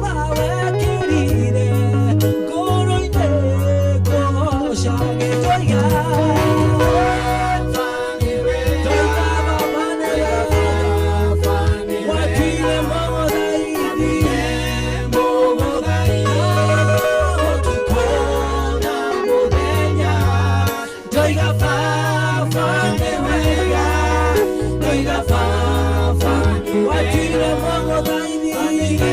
Baba wekĩrire ngoro-inĩ ngũgocage. Toiga Toiga Baba nĩ wega, watuire mũgũthaithi, ũtukũ na mũthenya. Toiga Baba nĩ wega, toiga Baba watuire mũgũthaithi.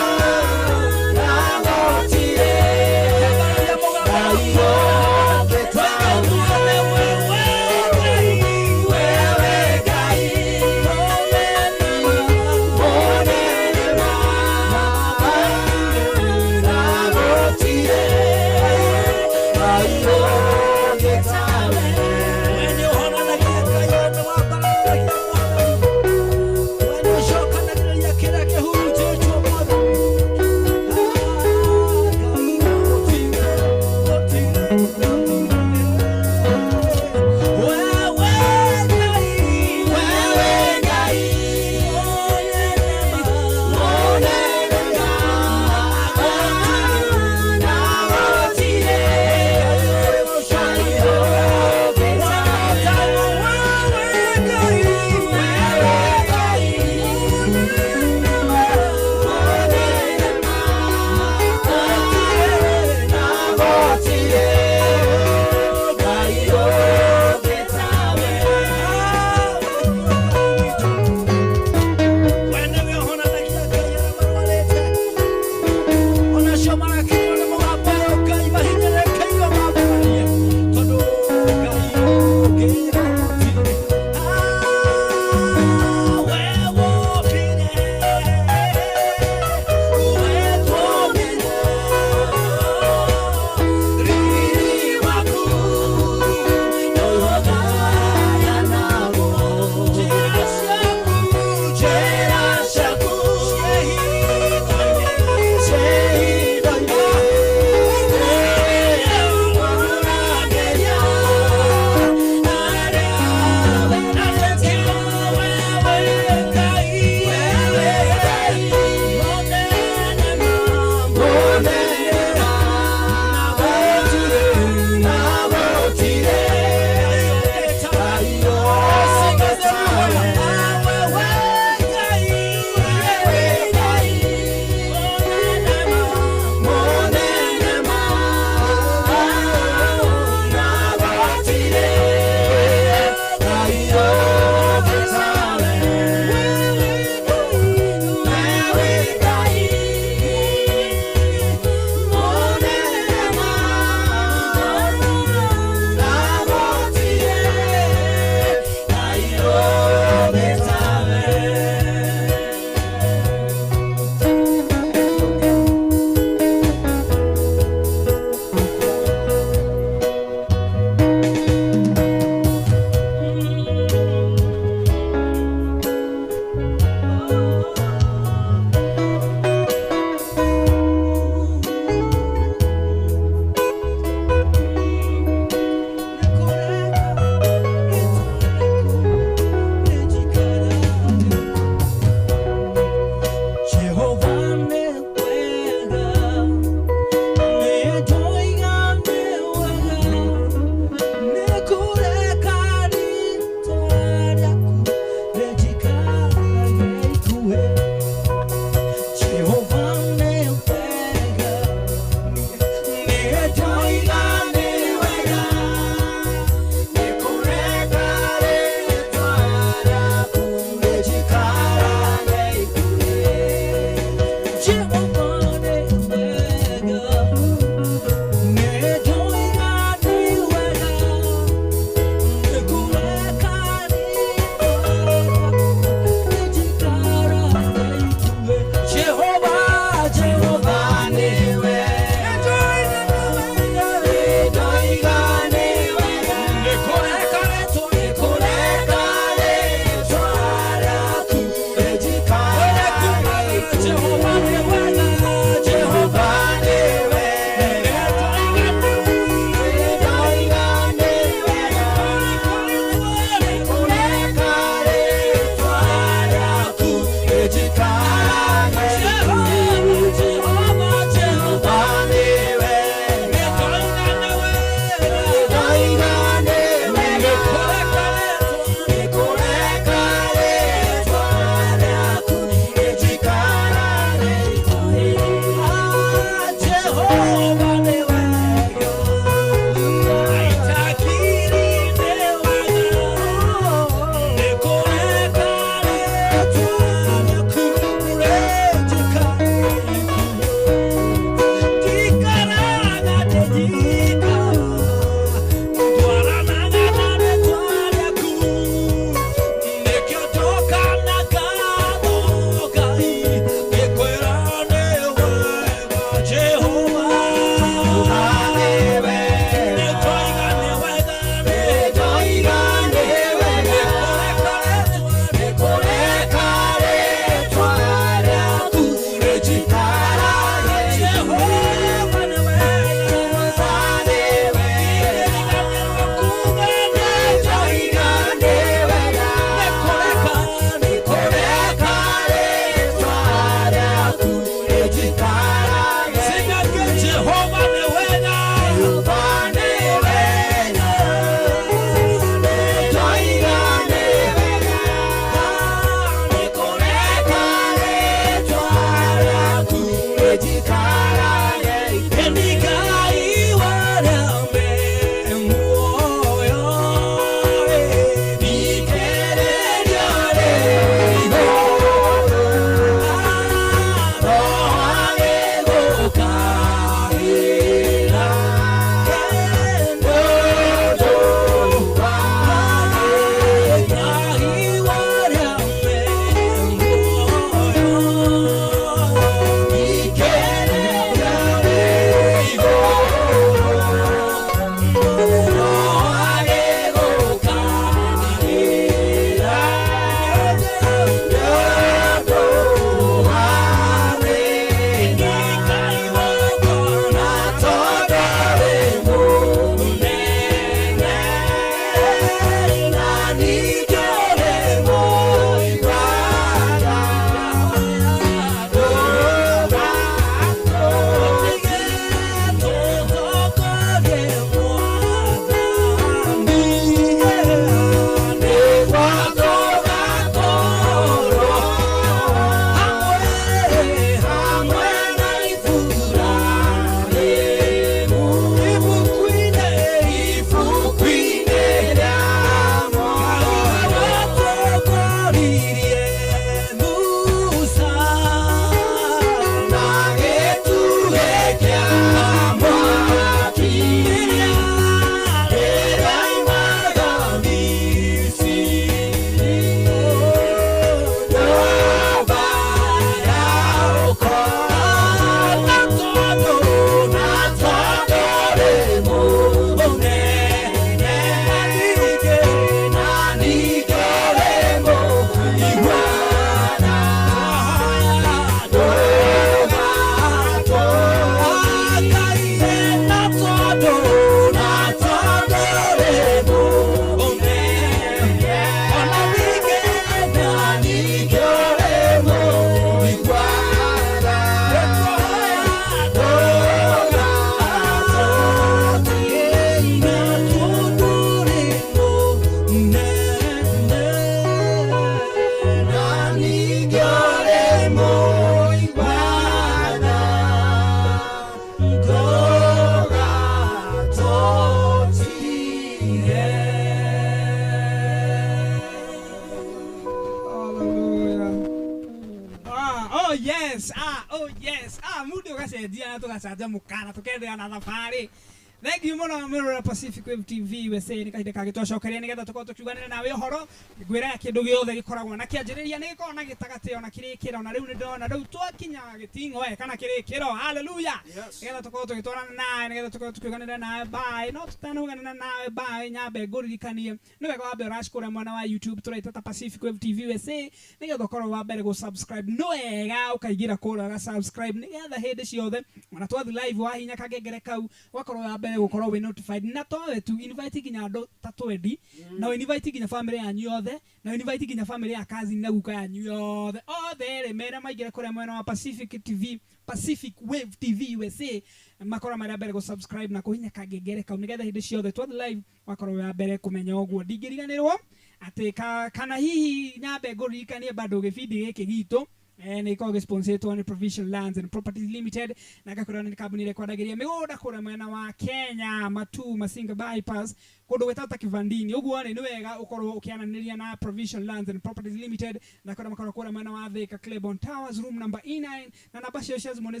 Thank you muno mwirora Pacific Wave TV USA ni kahinda kangĩ twacokeria nĩgetha tũkorwo tũkiuganĩra nawe ũhoro ngwĩra kĩndũ gĩothe gĩkoragwo na kĩanjĩrĩria nĩ gĩkoragwo na gĩtagatĩ ona kĩrĩkĩro na rĩu nĩ ndĩrona rĩu twakinya gĩting'oe kana kĩrĩkĩro haleluya nĩgetha tũkorwo tũgĩtwarana nawe nĩgetha tũkorwo tũkiuganĩra nawe bye no tũtanauganĩra nawe bye nyambe ngũririkanie nĩ wega wambe ũracikũra mwena wa YouTube tũraita ta Pacific Wave TV USA nĩgetha ũkorwo wa mbere gũ subscribe nĩ wega ũkaingĩra kũrĩa ũga subscribe nĩgetha hĩndĩ ciothe ona twathiĩ live wahinya kangengere kau ũgakorwo wa mbere gukorwo we notified na towe tu invite nginya andu ta twendi na invite nginya family yanyu yothe na invite nginya family ya cousin na guka yanyu yothe othe ri mera maingire kuria mwena wa Pacific TV Pacific Wave TV USA makora mara mbere go subscribe na kuhinya kangengere kau nigetha hindi ciothe twathi live wakorwo wa mbere kumenya uguo ndingiriganirwo ati kana hihi nyambe nguririkanie bado gibindi giki gitu nä ikoragwo sponsored nä Provision Lands and Properties Limited na ngakorwo nä kambuni ĩrĩa ĩkwendagĩria mĩgũnda kũrĩa mwena wa Kenya Matu Masinga Bypass kũndũ gwĩtagwo ta Kivandini ũguo nĩ wega ũkorwo ũkĩaranĩria na Provision Lands and Properties Limited na kũrĩa makorwo kũrĩa mwena wa Thika Claiborne Towers room number E9 na namba cio cia thimũ nĩ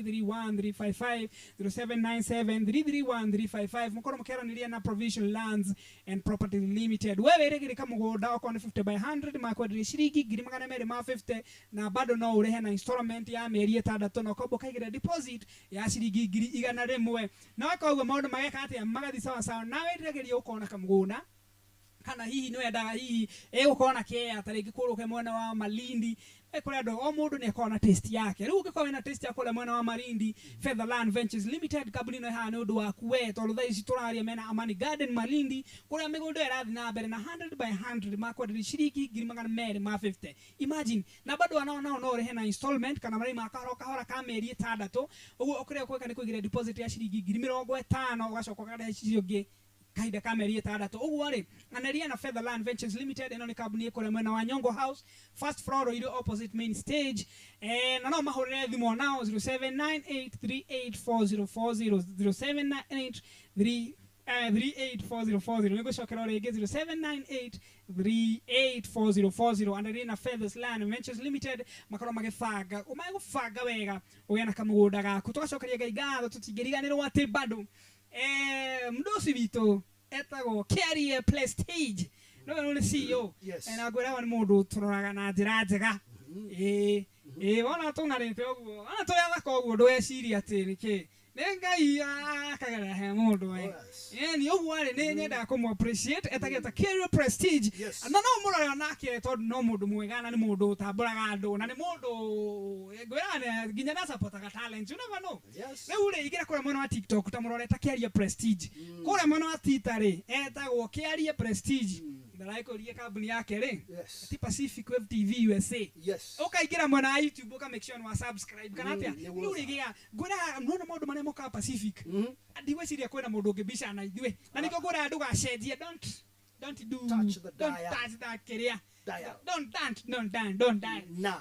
0797331355 0797331355 mũkorwo mũkĩaranĩria na Provision Lands and Properties Limited wewe wĩrĩgĩrĩka mũgũnda okorwo nĩ 50 by 100 makwenderia ciringi 250 na bado no urehe na installment ya mĩeri 6 na ũkombo kaigĩrĩra deposit ya ciringi 100,000 na koguo maũndũ mageka atĩa magathi sawa sawa nawe ndĩrageria ũkona kamũgũnda kana hihi nĩ wendaga hihi ĩgũkorwo na kĩea ta rĩngĩ kũrũke mwena wa Malindi kũrĩa andũ o mũndũ nĩ akoragwo na taste yake rĩu ũngĩkorwo wĩna taste ya kũrĩa mwena wa Malindi Featherland Ventures Limited kambuni ĩno ĩhaana nĩ ũndũ waku we tondũ thaa ici tũraria mena Amani Garden Malindi kũrĩa mĩgũnda ĩrathiĩ na mbere na 100 by 100 makwenderia ciringi 250 imagine na bado wanao nao no ũrĩhe na installment kana marĩhi ma kahora kahora ka mĩeri 6 ũguo ũkĩrĩa ũkwĩka nĩ kũigĩrĩra deposit ya ciringi 50,000 ũgacoka ũkarĩha icio ingĩ kahinda ka mĩeri 6 ũguo rĩ aneria na Featherland Ventures Limited ĩno nĩ kambuni ĩkũrĩa mwena wa Nyongo House first floor ĩrĩ opposite main stage na no mahũrĩre thimũ nao 0798384040 0798384040 nĩ ngũcokera rĩngĩ 0798384040 aneria na Featherland Ventures Limited makorwo magĩbanga ũmagũbanga wega ũgĩe na kamũgũnda gaku tũgacokeria Ngai ngatho tũtingĩriganĩrwo atĩ bado mdosi witũ etagwo Carrier Prestige no nĩ CEO na ngwĩraga nĩ mũndũ tũroraga na njĩra njega wona tũng'arĩte ũguo wona tũrĩ athaka ũguo ndũgecirie atĩ nĩkĩ nĩ Ngai akagerera he mũndũ we nĩ ũguo rĩ nĩ nyendaga kũmũ appreciate etagĩta Carrier Prestige na no mũrore onake tondũ no mũndũ mwega na nĩ mũndũ ũtambũraga andũ na nĩ mũndũ ngwĩraga nginya nĩ supportaga talent you never know rĩu rĩ ingĩra kũrĩa mwena wa TikTok ta mũrore ta Carrier Prestige kũrĩa mwena wa Twitter rĩ etagwo Carrier Prestige ndaraikũrie kambuni yake rĩ ti Pacific Wave TV USA ũkaingĩra mwena wa YouTube ũka make sure nĩ wa subscribe kana atĩa rĩu rĩ gĩa ngwĩraga nona maũndũ marĩa mokaga Pacific ndigwĩciria kwĩna mũndũ ũngĩbicana na ithuĩ na nĩkĩo ngwĩraga ndũgacenjie don't do touch the don't touch that kĩrĩa don't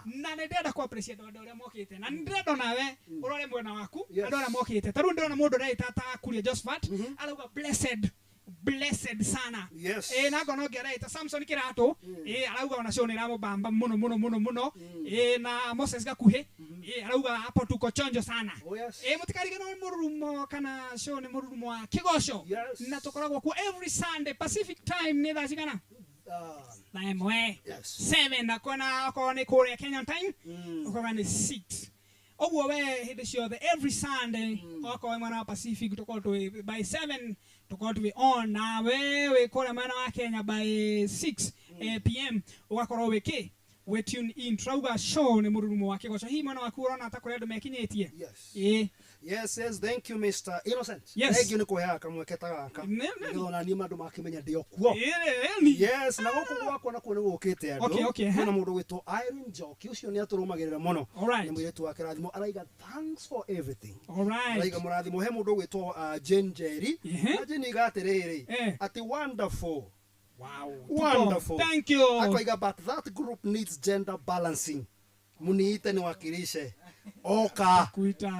na nĩ ndĩrenda kũ appreciate andũ arĩa mokĩte na nĩ ndĩrenda nawe ũrore mwena waku andũ arĩa mokĩte ta rĩu ndĩrona mũndũ ũreĩta ta Kuria Josephat arauga blessed sana na ngona ũngĩ areĩta Samson Kĩratũ arauga ona show nĩ ĩramũbamba mũno mũno mũno mũno na Moses Gakuhĩ arauga hapo tuko chonjo sana mũtikariganĩrwo nĩ mũrurumo kana show nĩ mũrurumo wa kĩgoco na tũkoragwo kuo every Sunday Pacific time nĩ thaa cigana thaa 1 7 na kwena okorwo nĩ kũrĩa Kenyan time okorwo nĩ 6 ũguo we hĩndĩ ciothe every Sunday okorwo mwena wa Pacific tũkorwo twĩ by 7 tũkorwo twĩ on na we wĩ kũrĩa mwena wa Kenya by 6 pm ũgakorwo wĩ kĩ We tune in trauga show nĩ mũrurumo wa kĩgoco. Hihi mwena waku ũrona ta kũrĩ andũ mekinyĩtie? Yes. Ĩĩ. Yes, yes, thank you Mr. Innocent. Yes. Thank you nĩ kũheaga kamweke ta gaka. Nĩgetha ona niĩ andũ makĩmenya ndĩ o kuo. Ĩĩ. Yes, na gũkũ gwakwa nakuo nĩ gũkĩte andũ. Okay, okay, Kwĩna mũndũ gwĩtwo Irene Njoki, ũcio nĩ atũrũmagĩrĩra mũno. Alright. Nĩ mũirĩtu wa kĩrathimo araiga thanks for everything. Alright. Araiga mũrathimo. He mũndũ gwĩtwo Jane Njeri. Na Jane iga atĩrĩrĩ, atĩ wonderful. Wow. Wonderful. Thank you. Akoiga, but that group needs gender balancing. Muniite niwakilishe. Oka. Kuita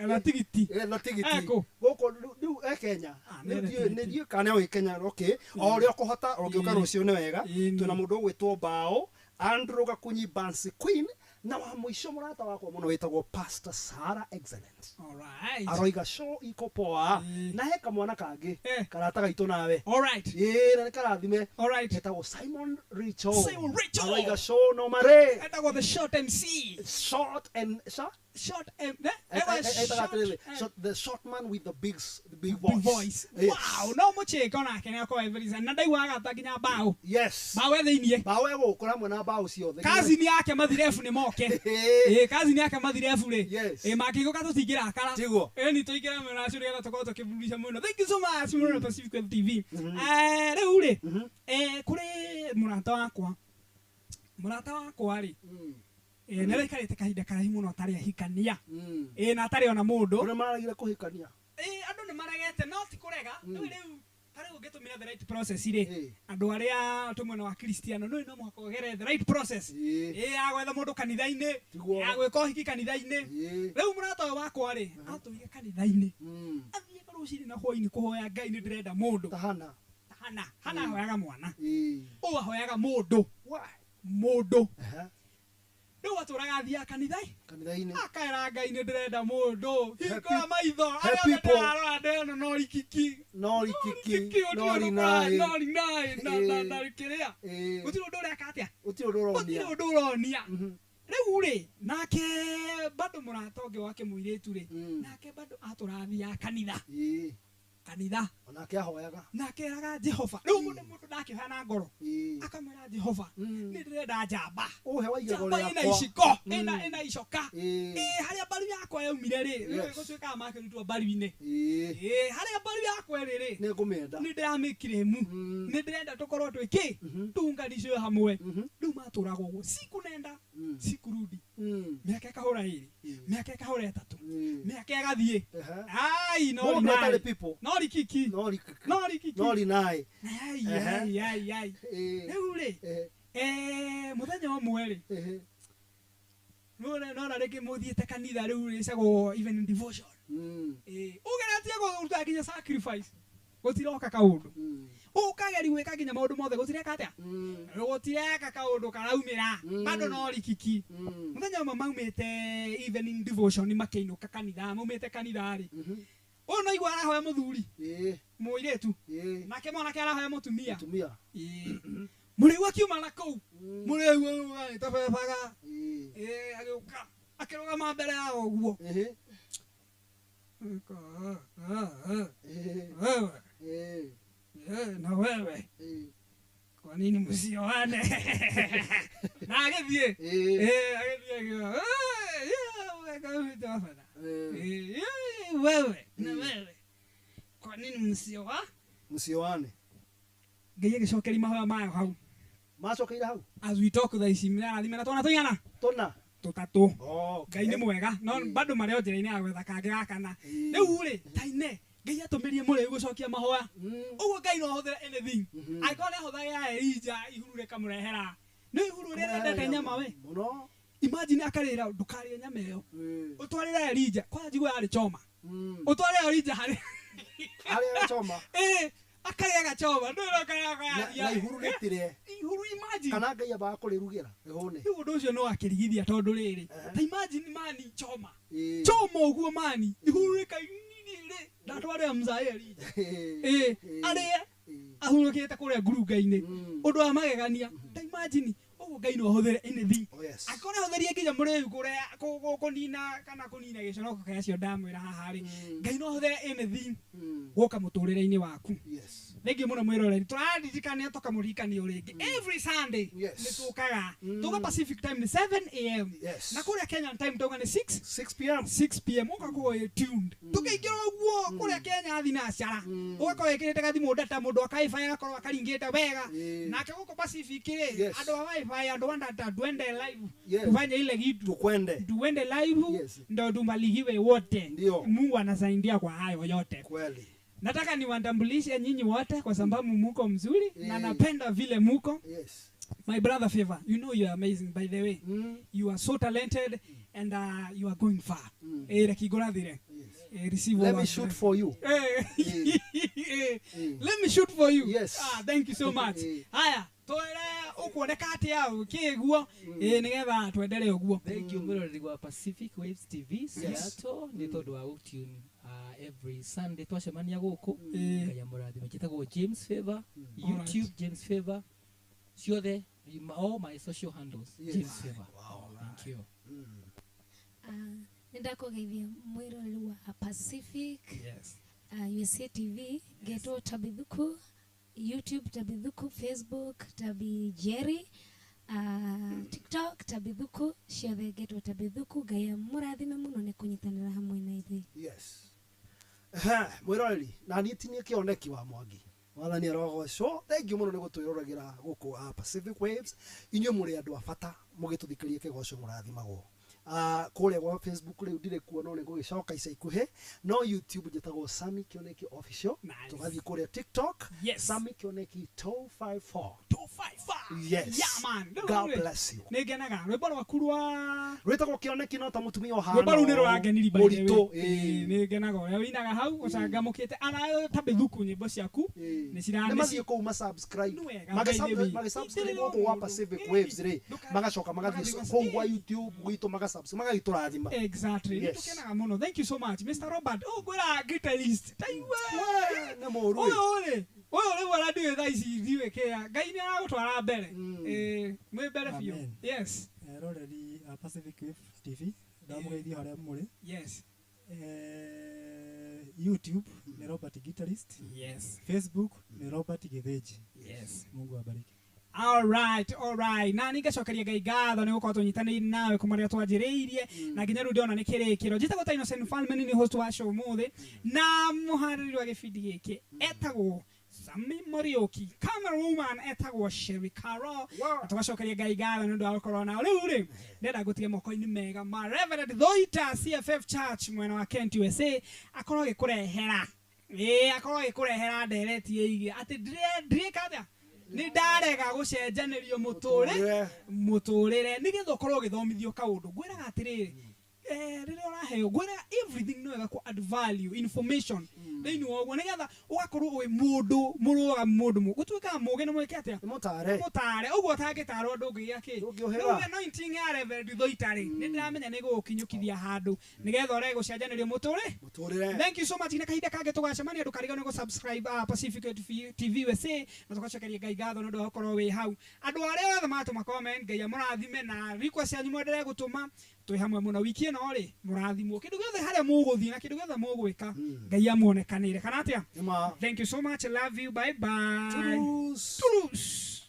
na tigiti. Na tigiti. Eko. Gũkũ rĩu e Kenya. Nĩ Nĩ ndiũĩ kana nĩ Kenya, okay. O ũrĩa ũkũhota ũngĩũka rũciũ nĩ wega. Twĩna mũndũ ũgwĩtwo Bao, Andrew Gakunyi Bansi Queen, na wa mũico mũrata wakwa mũno wĩtagwo Pastor Sarah Excellent. Alright. Aroiga show iko poa. Na he kamwana kangĩ karata gaitũ nawe. Alright. Ĩĩ, na nĩ karathime. Alright. Getagwo Simon Richo. Simon Richo. Aroiga show no mare. Etagwo the short MC. Short and Short M. Short, the short man with the big big voice. Big voice. Yes. Wow, no mũchĩko nake nĩ akorwo every na ndaiguaga ta nginya bao. Yes. Bao e thĩiniĩ. Bao e gũkũ hamwe na bao ciothe. Kazini yake mathirebu nĩ moke. Ĩĩ, kazini yake mathirebu rĩ. Yes. Ĩĩ, makĩgũka tũtingĩrakara. Tiguo. Ĩĩ, nĩ tũingĩre mwena ũcio nĩgetha tũkorwo tũkĩburudisha mũno. Thank you so much mũno Pacific Web TV. Rĩu rĩ, kũrĩ mũrata wakwa. Mũrata wakwa rĩ. Nĩ araikarĩte kahinda karaihu mũno atarĩ ahikania. Ĩĩ, na atarĩ ona mũndũ. Ũrĩa maragire kũhikania. Ĩĩ, andũ nĩ maregete no ti kũrega. Rĩu rĩu ta rĩu ũngĩtũmĩra the right process rĩ, andũ arĩa twĩ mwena wa Kristiano nĩ no mũhaka ũgere the right process. Ĩĩ, ya gwetha mũndũ kanitha-inĩ, ya gwĩka ũhiki kanitha-inĩ. Rĩu mũrata ũyũ wakwa rĩ, atũire kanitha-inĩ. Athiĩte rũcinĩ na hwaĩ-inĩ kũhoya Ngai nĩ ndĩrenda mũndũ. Ta Hana. Ta Hana. Hana ahoyaga mwana. Ũyũ ahoyaga mũndũ. Mũndũ. Rĩu atũraga athiaga kanitha-inĩ. Akaera Ngai nĩ ndĩrenda mũndũ. Hingũra maitho. Arĩa othe ndĩrarora ndĩrona no rikiki. No rikiki. No Rinai. rinai. No rinai. Na kĩrĩa. Gũtirĩ ũndũ ũreka atĩa? Gũtirĩ ũndũ ũronia. Gũtirĩ ũndũ ũronia. Rĩu rĩ, nake bado mũrata ũngĩ wake mũirĩtu rĩ, nake bado atũrathiaga kanitha. Kanitha. Onake ahoyaga. Nake eraga Jehova. Rĩu mũndũ ndakĩhoya na ngoro. Akamwĩra Jehova, nĩ ndĩrenda njamba. Ũhe wa igego Njamba ĩna rĩakwa. iciko, ĩna icoka. Ĩĩ, harĩa mbaru yakwa yaumire rĩ, rĩu gũtuĩkaga makĩrutwo mbaru-inĩ. Ĩĩ, harĩa mbaru yakwa ĩrĩ rĩ, Nĩ ngũmĩenda. nĩ ndĩramĩkirĩmu. Nĩ ndĩrenda tũkorwo twĩ kĩ? Tuunganishwe hamwe. Rĩu matũraga ũguo. Siku nenda, siku rudi. Mĩaka ĩkahũra ĩrĩ, mĩaka ĩkahũra ĩtatũ, mĩaka ĩgathiĩ. Ai, no Mũndũ rinai. atarĩ people. No rikiki. No rikiki. No rikiki. No rinai. Ai, ai, ai, ai. Rĩu rĩ, mũthenya ũmwe rĩ, nona rĩngĩ mũthiĩte kanitha rĩu rĩcagwo even devotion. Ũgeretie kũruta nginya sacrifice. Gũtiroka kaũndũ. Ũkageri gwĩka nginya maũndũ mothe gũtireka atĩa? Gũtireka kaũndũ karaumĩra. Bado no rikiki. Mũthenya ũmwe maumĩte evening devotion makĩinũka kanitha, maumĩte kanitha rĩ. Ũyũ no igua arahoya mũthuri. Mũirĩtu. Nake mwanake arahoya mũtumia. Mũtumia. Mũrĩu akiuma na kũu. Mũrĩu agĩtabebaga. Agĩũka. Akĩrũgama mbere yao ũguo. Wewe. Na wewe. Kwa nini msioane? Na agĩthiĩ. Agĩthiĩ akiuga, wewe na wewe. Kwa nini Msioane? Ngai agĩcokeria mahoya mayo hau. Macokeire hau? As we talk thaa ici nĩarathime na twana tũigana? Tũna. Tũtatũ. Ngai nĩ mwega no bado marĩ o njĩra-inĩ ya gwetha kangĩ ga kana. Rĩu rĩ, ta ine Ngai atũmĩrie mũrĩu gũcokia mahoya. Ũguo Ngai no ahũthĩre anything. Angĩkorwo nĩ ahũthagĩra Elija ihuru rĩkamũrehera. Nĩ ihuru rĩrĩa rĩendete nyama we. Mũno. Imagine akarĩra ndũkarĩe nyama ĩyo. Ũtwarĩre Elija, kwanja njiguo yarĩ choma. Ũtwarĩre Elija harĩ Harĩa choma. Ĩĩ, akarĩa gachoma. Ndũĩ karĩa Na ihuru rĩtirĩe. Ihuru imagine. Kana Ngai ambaga kũrĩrugĩra ĩhũne. Rĩu ũndũ ũcio no akĩrigithia tondũ rĩrĩ. Ta imagine mani choma. Choma ũguo mani. Ihuru rĩkainĩ ndatwarĩra mzae Elija. Ĩĩ, arĩe ahurũkĩte kũrĩa ngurunga-inĩ. Ũndũ wa magegania. Ta imagine ũguo Ngai no ahũthĩre anything. Angĩkorwo nĩ ahũthĩrie nginya mũrĩu kũrĩa kũnina kana kũnina gĩconoko kĩa acio ndamwĩra haha rĩ, Ngai no ahũthĩre anything gũka mũtũrĩre-inĩ waku. Thengiũ mũno mwĩroreri, tũraririkania tũkamũririkania o rĩngĩ, every Sunday nĩ tũkaga tuga Pacific time nĩ 7 a.m. Na kũrĩa Kenyan time tauga nĩ 6 6 p.m. 6 p.m. Ũgakorwo wĩ tuned tũkĩingĩra ũguo kũrĩa Kenya thinacara, ũgakorwo wĩkĩrĩte gathimũ data, mũndũ aka wifi agakorwo akaringĩte wega. Nake gũkũ Pacific rĩ, andũ a wifi, andũ a data, tuende live, tufanye ile kitu, tukwende, tuende live ndo tumaligiwe wote. Ndio. Mungu anasaidia kwa hayo yote. Kweli. Nataka niwatambulishe nyinyi wote kwa sababu muko mzuri na napenda vile muko. My brother Favor, you know you are amazing, by the way. You are so talented and you are going far. Reke ngũrathire. Receive Let all me our shoot blessings. For you. Let me shoot for you. Yes. Ah, thank you so much. Haya, twĩre ũkuoneka atĩa kĩguo, nĩgetha twendelee ũguo. Thank you, mwĩroreri wa Pacific Waves TV Seattle, nĩ tondũ wa gũtune every Sunday twacemania gũkũ. Ngai amũrathime. Njĩtagwo James Favor, YouTube James Favor, ciothe, all my social handles, James Favor. Thank you. Nĩ ndakũgeithia mwĩroreri wa Pacific USA TV. Ngetwo Tabithuku, YouTube Tabithuku, Facebook Tabi Jerry, TikTok Tabithuku, ciothe ngetwo Tabithuku. Ngai amũrathime mũno nĩ kũnyitanĩra hamwe na ithuĩ. Yes. Mwĩroreri, na niĩ tinie kĩoneki wa Mwangi, Mwathani arogocwo. Thank you mũno nĩ gũtwĩroragĩra gũkũ Pacific Waves. Inyuĩ mũrĩ andũ a bata, mũgĩtũthikĩria kĩgoco mũrathimagwo. Kũrĩa gwa Facebook rĩu ndirĩ kuo, no nĩ ngũgĩcoka ica ikuhĩ, no YouTube njĩtagwo Sami Kĩoneki Official. Tũgathiĩ kũrĩa TikTok, Sami Kĩoneki 254. 254. Yes. Yeah, man. Rĩu God rĩ, bless you. Nĩ ngenaga rwĩmbo rwaku rwa rwĩtagwo Kĩoneki, no ta mũtumia ũhana rwĩmbo rũu nĩ rũrangenirie, by the way. mũritũ. Nĩ ngenaga ũrĩa ũinaga hau ũcangamũkĩte ana Tabithuku, nyĩmbo ciaku nĩ cira nĩ mathiĩ kũu masubscribe. Wega, by the way. Magisubscribe gũkũ gwa Pacific Waves rĩ, magacoka magathiĩ kũu gwa YouTube gwitũ, magasubscribe, magagĩtũrathima. Exactly. Nĩ tũkenaga mũno. Thank you so much, Mr Robert. Ũngwĩra guitarist taigua nĩ mũru. Ũyũ rĩ, ũyũ rĩu ona ndiũĩ thaa ici ndiũĩ kĩa Ngai nĩ aragũtwara mbere. Mwĩ mbere biũ. Amen. Yes. Eroreri a Pacific Wave TV, ndamũgeithia harĩa mũrĩ. YouTube ni Robert Guitarist. Facebook ni Robert Githinji. Mungu awabariki. Alright, alright. Na ningacokeria Ngai ngatho nĩ gũkorwo tũnyitanĩire nawe kuma rĩrĩa twanjĩrĩirie na nginya rĩu ndĩrona nĩ kĩrĩkĩro. Njĩtagwo ta Innocent Mfalme, nĩ host wa show ũmũthĩ, na mũharĩrĩri wa gĩbindi gĩkĩ etagwo Sami Muriuki, camera woman etagwo Sherry Carol, na tũgacokeria Ngai ngatho nĩ ũndũ wa gũkorwo nao. Rĩu rĩ, ndĩrenda ngũtige moko-inĩ mega ma Reverend Thoita, CFF Church mwena wa Kent, USA, akorwo agĩkũrehera, akorwo agĩkũrehera ndereti ĩgiĩ atĩ ndĩrĩka atĩa, nĩ ndarega gũcenjanĩrio mũtũrĩre mũtũrĩre, nĩgetha ũkorwo ũgĩthomithio kaũndũ. Ngwĩraga atĩrĩrĩ, rĩrĩa ũraheo, ngwĩraga everything no wega ku add value information thĩinĩ wa ũguo, nĩgetha ũgakorwo wĩ mũndũ mũrũgamu, mũndũ gũtuĩkaga mũgĩ nĩ mwĩke atĩa, mũtare mũtare ũguo ũtangĩtarwo ndũngĩgĩa kĩ. Ndũngĩũhĩga. Rĩu anointing ya Reverend Thoita rĩ, nĩ ndĩramenya nĩ gũgũkinyũkithia handũ nĩgetha ũrege gũcenjanĩrio mũtũrĩ mũtũrĩre. Thank you so much. Na kahinda kangĩ tũgacemania, ndũkariganĩrwo gũ subscribe Pacific TV USA, na tũgacokeria Ngai ngatho nĩ ũndũ wa gũkorwo wĩ hau. Andũ arĩa othe matũma comment, Ngai amũrathime, na request yanyu mwendelee gũtũma, twĩ hamwe mũno wiki ĩno rĩ, mũrathimwo kĩndũ gĩothe harĩa mũgũthiĩ na kĩndũ gĩothe mũgwĩka, Ngai amuonekanĩre kana atĩa. Thank you so much. Love you. Bye bye. Toodles. Toodles.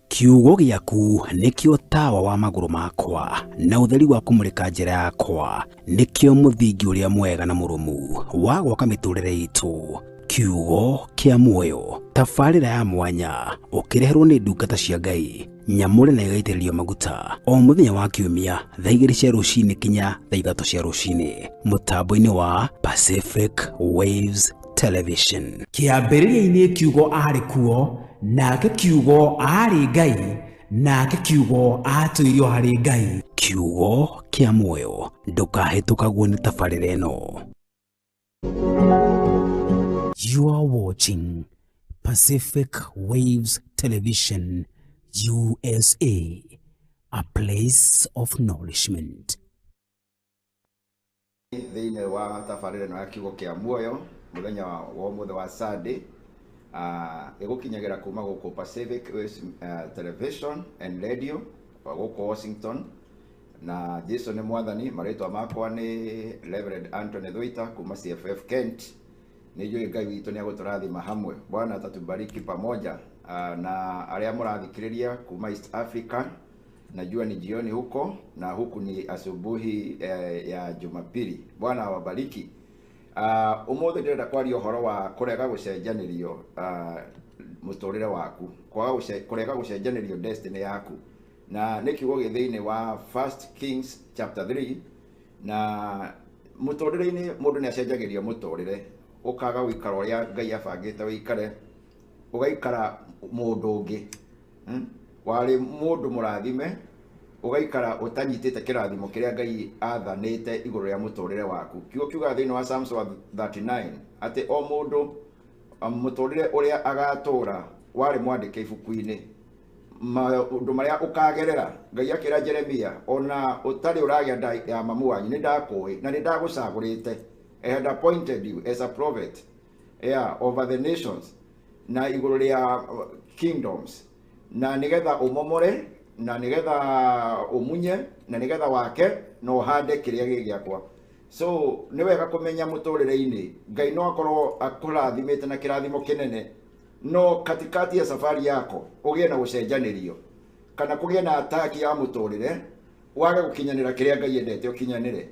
Kiugo gĩaku nĩkĩo tawa wa magũrũ makwa na ũtheri wa kũmũrĩka njĩra yakwa, nĩkĩo mũthingi ũrĩa mwega na mũrũmu wa gwaka mĩtũrĩre itũ. Kiugo kĩa muoyo, tabarĩra ya mwanya ũkĩreherwo nĩ ndungata cia Ngai nyamũre na ĩgaitĩrĩrio maguta, o mũthenya wa kiumia thaa 2 cia rũcinĩ kinya thaa 3 cia rũcinĩ, mũtambo-inĩ wa Pacific Waves Television. Kĩambĩrĩria-inĩ kiugo arĩ kuo, nake kiugo aarĩ Ngai, nake kiugo aatũirio harĩ Ngai. Kiugo kĩa muoyo, ndũkahĩtũkagwo nĩ tabarĩra ĩno. You are watching Pacific Waves Television USA, a place of nourishment. Thĩinĩ wa tabarĩra ĩno ya kiugo kĩa muoyo mũthenya wa ũmũthĩ wa Sunday, ĩgũkinyagĩra kuma gũkũ Pacific Waves Television and Radio gũkũ Washington, na Jesu nĩ mwathani. Marĩtwa makwa nĩ Reverend Anthony Thuita kuma CFF Kent. Nĩ njũĩ Ngai witũ nĩ agũtũrathima hamwe. Bwana atatubariki pamoja. Na arĩa mũrathikĩrĩria kuma East Africa, najua ni jioni huko na huku ni asubuhi ya Jumapili. Bwana awabariki. Ũmũthĩ ndĩrenda kwaria ũhoro wa kũrega gũcenjanĩrio mũtũrĩre waku, kũrega gũcenjanĩrio destiny yaku, na nĩ kiugo gĩ thĩinĩ wa First Kings chapter 3. Na mũtũrĩre-inĩ mũndũ nĩ acenjagĩrio mũtũrĩre, ũkaga gũikara ũrĩa Ngai abangĩte ũikare, ũgaikara mũndũ ũngĩ. Warĩ mũndũ mũrathime, ũgaikara ũtanyitĩte kĩrathimo kĩrĩa Ngai athanĩte igũrũ rĩa mũtũrĩre waku. Kiugo kiugaga thĩinĩ wa Psalms 39 atĩ o mũndũ mũtũrĩre ũrĩa agatũra warĩ mwandĩke ibuku-inĩ, maũndũ marĩa ũkagerera. Ngai akĩra Jeremia, ona ũtarĩ ũragĩa nda ya mamu wanyu nĩ ndakũĩ na nĩ ndagũcagũrĩte. I had appointed you as a prophet, yeah, over the nations na igũrũ rĩa kingdoms, na nĩgetha ũmomore, na nĩgetha ũmunye, na nĩgetha wake na ũhande kĩrĩa gĩ gĩakwa. So nĩ wega kũmenya mũtũrĩre-inĩ Ngai no akorwo akũrathimĩte na kĩrathimo kĩnene, no katikati ya safari yako ũgĩe na gũcenjanĩrio kana kũgĩe na ataki ya mũtũrĩre, wage gũkinyanĩra kĩrĩa Ngai endete ũkinyanĩre.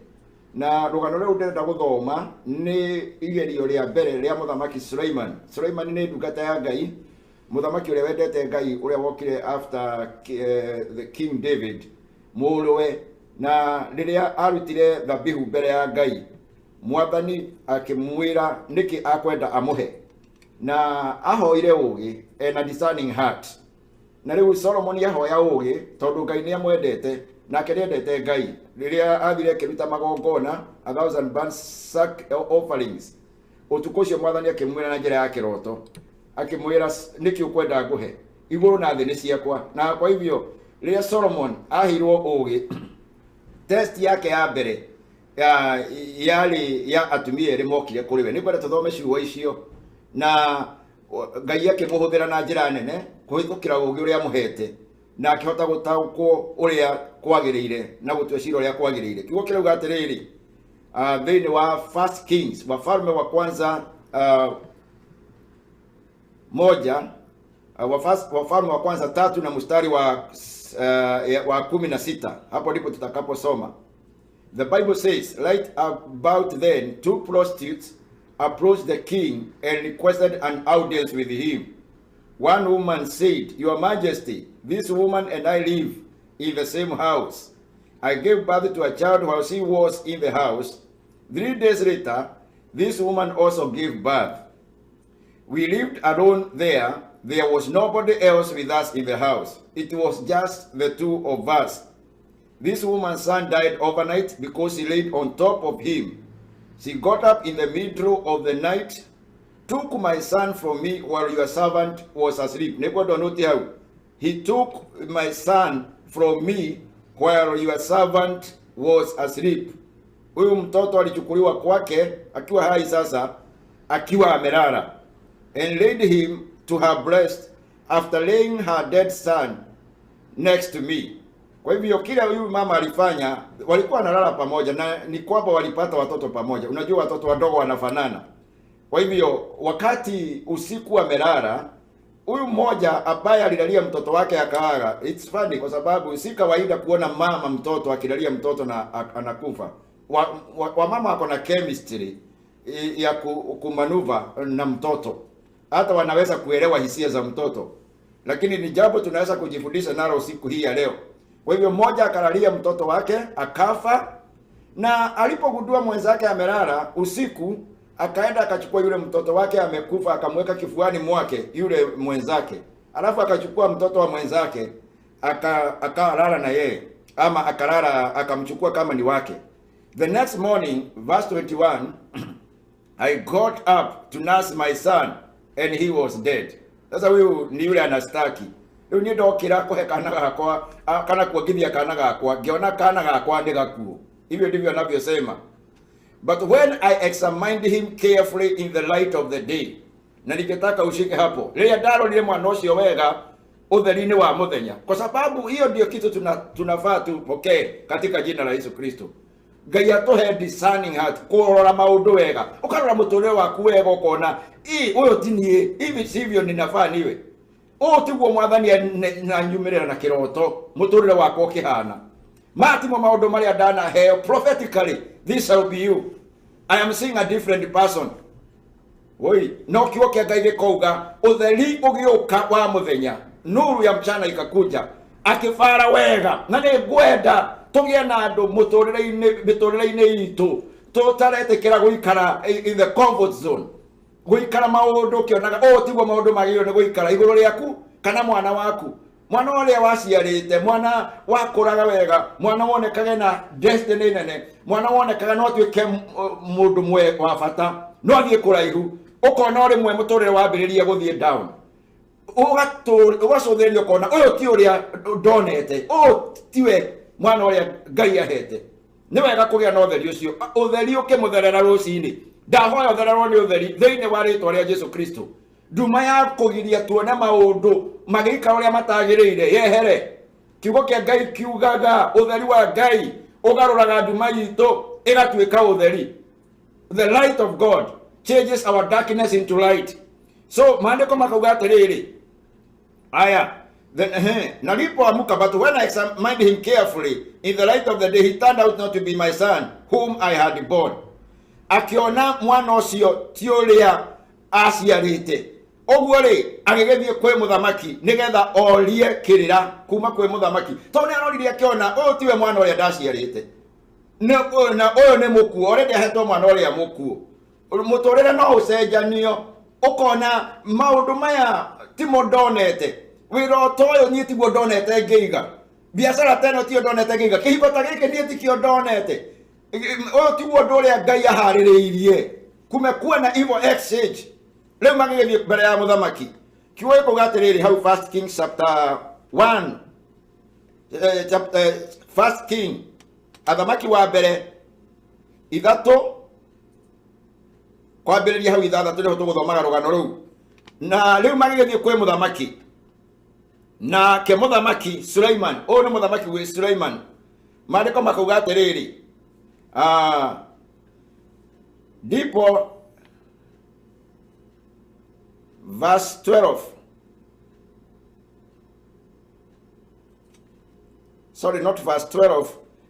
Na rũgano rũu ndĩrenda gũthoma nĩ igerio rĩa mbere rĩa mũthamaki Suleiman. Suleiman nĩ ndungata ya Ngai, mũthamaki ũrĩa wendete Ngai, ũrĩa wokire after the King David mũrũwe. Na rĩrĩa arutire thabihu mbere ya Ngai, mwathani akĩmwĩra nĩkĩ akwenda amũhe, na ahoire ũgĩ ena discerning heart. Na rĩu Solomon ahoya ũgĩ tondũ Ngai nĩ amwendete, nake nĩendete Ngai. Rĩrĩa athire akĩruta magongona 1,000 burnt sack offerings, ũtukũ ũcio mwathani akĩmwĩra na njĩra ya kĩroto, akĩmwĩra nĩkĩ ũkwenda ngũhe, igũrũ na thĩ nĩ ciakwa. Na kwa hivyo rĩrĩa Solomon aheirwo ũgĩ, test yake ya mbere yarĩ ya atumia erĩ mokire kũrĩ we. Nĩngwenda tũthome ciugo icio, na Ngai akĩmũhũthĩra na njĩra nene kũhĩtũkĩra ũgĩ ũrĩa amũhete, na akĩhota gũtaũkwo ũrĩa kwagĩrĩire na gũtua cira ũrĩa kwagĩrĩire. Kiugo kĩrauga atĩrĩrĩ, thĩinĩ wa First Kings, Wafalme wa Kwanza moja, Wafalme wa Kwanza 3 na mstari wa 16, hapo ndipo tutakaposoma. The Bible says, right about then, 2 prostitutes approached the king and requested an audience with him. One woman said, Your Majesty, this woman and I live in the same house. I gave birth to a child while she was in the house. 3 days later, this woman also gave birth. We lived alone there. There was nobody else with us in the house. It was just the 2 of us. This woman's son died overnight because she laid on top of him. She got up in the middle of the night, took my son from me while your servant was asleep. He took my son from me while your servant was asleep. Huyu mtoto alichukuliwa kwake akiwa hai sasa, akiwa amelala, and laid him to her breast after laying her dead son next to me. Kwa hivyo kila huyu mama alifanya, walikuwa wanalala pamoja, na ni kwamba walipata watoto pamoja. Unajua watoto wadogo wanafanana. Kwa hivyo wakati usiku amelala, huyu mmoja ambaye alilalia mtoto wake akaaga. It's funny kwa sababu si kawaida kuona mama mtoto akilalia mtoto na anakufa. Wamama wako na chemistry ya kumanuva na mtoto. Hata wanaweza kuelewa hisia za mtoto. Lakini ni jambo tunaweza kujifundisha nalo siku hii ya leo. Kwa hivyo mmoja akalalia mtoto wake akafa, na alipogundua mwenzake amelala usiku, akaenda akachukua yule mtoto wake amekufa, akamweka kifuani mwake yule mwenzake. Alafu akachukua mtoto wa mwenzake akalala na yeye, ama akalala akamchukua kama ni wake. The next morning, verse 21, I got up to nurse my son and he was dead. Sasa huyu ni yule anastaki. Rĩu niĩ ndokĩra kũhe kana gakwa kana kuongithia kana gakwa, ngĩona kana gakwa nĩ gakuũ. Hivyo ndivyo anavyosema. But when I examined him carefully in the light of the day, na ningetaka ushike hapo, rĩrĩa ndarorire mwana ũcio wega ũtheri-inĩ wa mũthenya, kwa sababu hiyo ndio kitu tunafaa tupokee katika jina la Yesu Kristo. Ngai atũhe discerning heart, kũrora maũndũ wega, ũkarora mũtũrĩre waku wega, ũkona ĩ ũyũ ti niĩ, hivi sivyo ninafaa niwe, ũũ tiguo mwathani na nyumĩrĩra na kĩroto mũtũrĩre wakwa ũkĩhana. Matimo maũndũ marĩa ndanaheo prophetically, this shall be you. I am seeing a different person. Woi, no kiugo kĩa Ngai gĩkauga ũtheri ũgĩũka wa mũthenya, nuru ya mchana ikakuja, akĩbara wega. Na nĩ ngwenda tũgĩe na andũ mũtũrĩre-inĩ, mĩtũrĩre-inĩ itũ tũtaretĩkĩra gũikara in the comfort zone, gũikara maũndũ ũkĩonaga ũũ tiguo maũndũ magĩrĩirwo nĩ gũikara igũrũ rĩaku kana mwana waku, mwana ũrĩa waciarĩte, mwana wakũraga wega, mwana wonekaga na destiny nene, mwana wonekaga no atuĩke mũndũ wa bata, no athiĩ kũraihu, ũkona o rĩmwe mũtũrĩre wambĩrĩria gũthiĩ down, ũgacũthĩrĩria ũkona ũyũ ti ũrĩa ndonete, ũyũ tiwe mwana ũrĩa Ngai ahete. Nĩ wega kũgĩa na ũtheri ũcio, ũtheri ũkĩmũtherera rũcinĩ. Ndahoya ũthererwo nĩ ũtheri thĩinĩ wa rĩtwa rĩa Jesu Kristo. Nduma ya kũgiria tuone maũndũ magĩikara ũrĩa matagĩrĩire yehere. Kiugo kĩa Ngai kiugaga ũtheri wa Ngai ũgarũraga nduma itũ ĩgatuĩka ũtheri. The light of God changes our darkness into light. So maandĩko makauga atĩrĩrĩ, aya, then, nalipoamka, but when I examined him carefully in the light of the day, he turned out not to be my son whom I had born. Akiona mwana ũcio ti ũrĩa aciarĩte. Ũguo rĩ, agĩgĩthiĩ kwĩ mũthamaki nĩgetha orie kĩrĩra kuma kwĩ mũthamaki, tondũ nĩ arorire akĩona ũyũ tiwe mwana ũrĩa ndaciarĩte, na ũyũ nĩ mũkuũ, already ahetwo mwana ũrĩa mũkuũ. Mũtũrĩre no ũcenjanio, ũkona maũndũ maya timo ndonete, wĩra ta ũyũ niĩ tiguo ndonete ngĩiga, biacara ta ĩno tiyo ndonete ngĩiga, kĩhiko ta gĩkĩ niĩ tikĩo ndonete, ũyũ tiguo ũndũ ũrĩa Ngai aharĩrĩirie. Kumekuwa na evil exchange. Rĩu magĩgĩthiĩ mbere ya mũthamaki. Kiugo gĩkauga atĩrĩrĩ hau First Kings chapter 1, chapter, First King, athamaki wa mbere 3 kwambĩrĩria hau 6 nĩho tũgũthomaga rũgano rũu. Na rĩu magĩgĩthiĩ kwĩ mũthamaki, nake mũthamaki Suleiman, ũyũ nĩ mũthamaki wĩ Suleiman, maandĩko makauga atĩrĩrĩ, ndipo verse 12, sorry, not verse 12,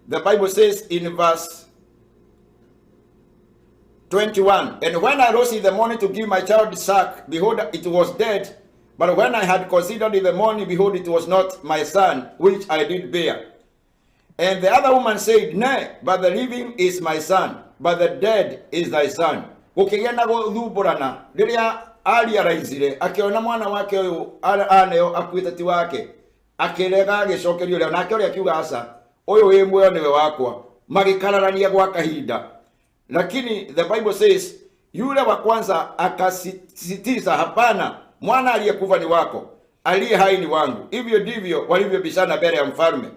the Bible says in verse 21, and when I rose in the morning to give my child suck, behold, it was dead. But when I had considered in the morning, behold, it was not my son, which I did bear. And the other woman said, Nay, but the living is my son, but the dead is thy son. Gũkĩgĩa na gũthumbũrana rĩrĩa ariaraizire, akĩona mwana wake ũyũ aneo akuĩte ti wake, akĩrega agĩcokerio ũrĩa, nake ũrĩa akiuga aca, ũyũ wĩ muoyo nĩwe wakwa. Magĩkararania gwa kahinda. Lakini the Bible says yule wa kwanza akasisitiza, hapana, mwana aliyekufa ni wako, aliye hai ni wangu. Hivyo ndivyo walivyobishana mbele ya mfalme.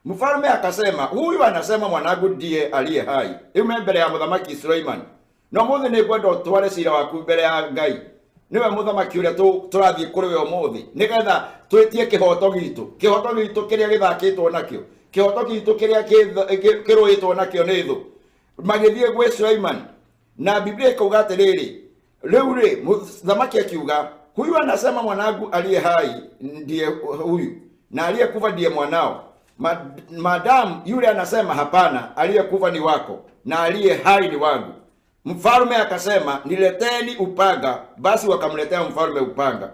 Mfalme akasema, huyu anasema mwanangu ndiye aliye hai. Ime mbele ya mũthamaki Suleiman. No mũthĩ nĩ ngwenda ũtware cira waku mbere ya Ngai. Nĩwe mũthamaki ũrĩa tũrathiĩ kũrĩ we ũmũthĩ, nĩgetha twĩtie kĩhoto gitũ, kĩhoto gitũ kĩrĩa gĩthakĩtwo nakĩo, kĩhoto gitũ kĩrĩa kĩrũĩtwo nakĩo nĩ thũ. Magĩthiĩ gwĩ Suleiman, na Biblia ĩkauga atĩrĩrĩ, rĩu rĩ, mũthamaki akiuga, huyu anasema mwanangu aliye hai ndiye huyu, na aliyekufa ndiye mwanao. Madam yule anasema hapana, aliyekufa ni wako na aliye hai ni wangu. Mfalme akasema, nileteni upanga. Basi wakamletea mfalme upanga.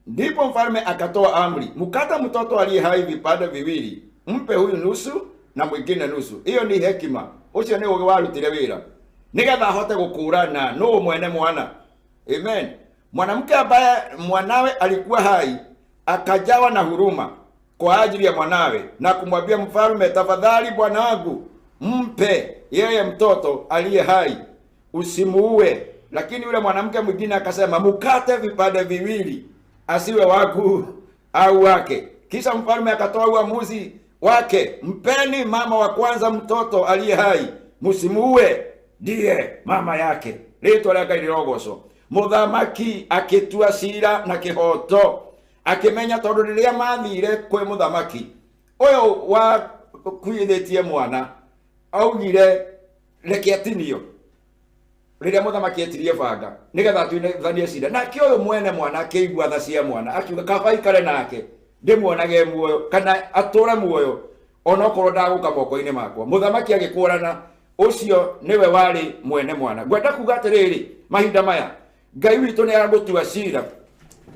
Ndipo mfalme akatoa amri, mkata mtoto aliye hai vipande viwili, mpe huyu nusu na mwingine nusu. Hiyo ni hekima. Ucio ni ũgĩ warutire wĩra nĩgetha ahote gũkũrana nũũ mwene mwana. Amen. Mwanamke ambaye mwanawe alikuwa hai akajawa na huruma kwa ajili ya mwanawe na kumwambia mfalme, tafadhali bwana wangu, mpe yeye mtoto aliye hai, usimuue. Lakini yule mwanamke mwingine akasema, mkate vipande viwili, asiwe wangu au wake. Kisha mfalme akatoa uamuzi wake, mpeni mama wa kwanza mtoto aliye hai, msimuue, ndiye mama yake. Rĩtwa rĩa Ngai rĩrogocwo. Mũthamaki akĩtua cira na kĩhoto, akĩmenya tondũ rĩrĩa mathire kwĩ mũthamaki ũyũ wa kuithĩtie mwana Augire reke atinio rĩrĩa mũthamaki etirie banga nĩgetha atuithanie cira. Nake ũyũ mwene mwana akĩigua tha cia mwana, akiuga kaba aikare nake ndĩmuonage muoyo kana atũre muoyo onokorwo ndagũka moko-inĩ makwa. Mũthamaki agĩkũrana ũcio nĩwe warĩ mwene mwana. Ngwenda kuga atĩrĩrĩ, mahinda maya Ngai witũ nĩ aragũtua cira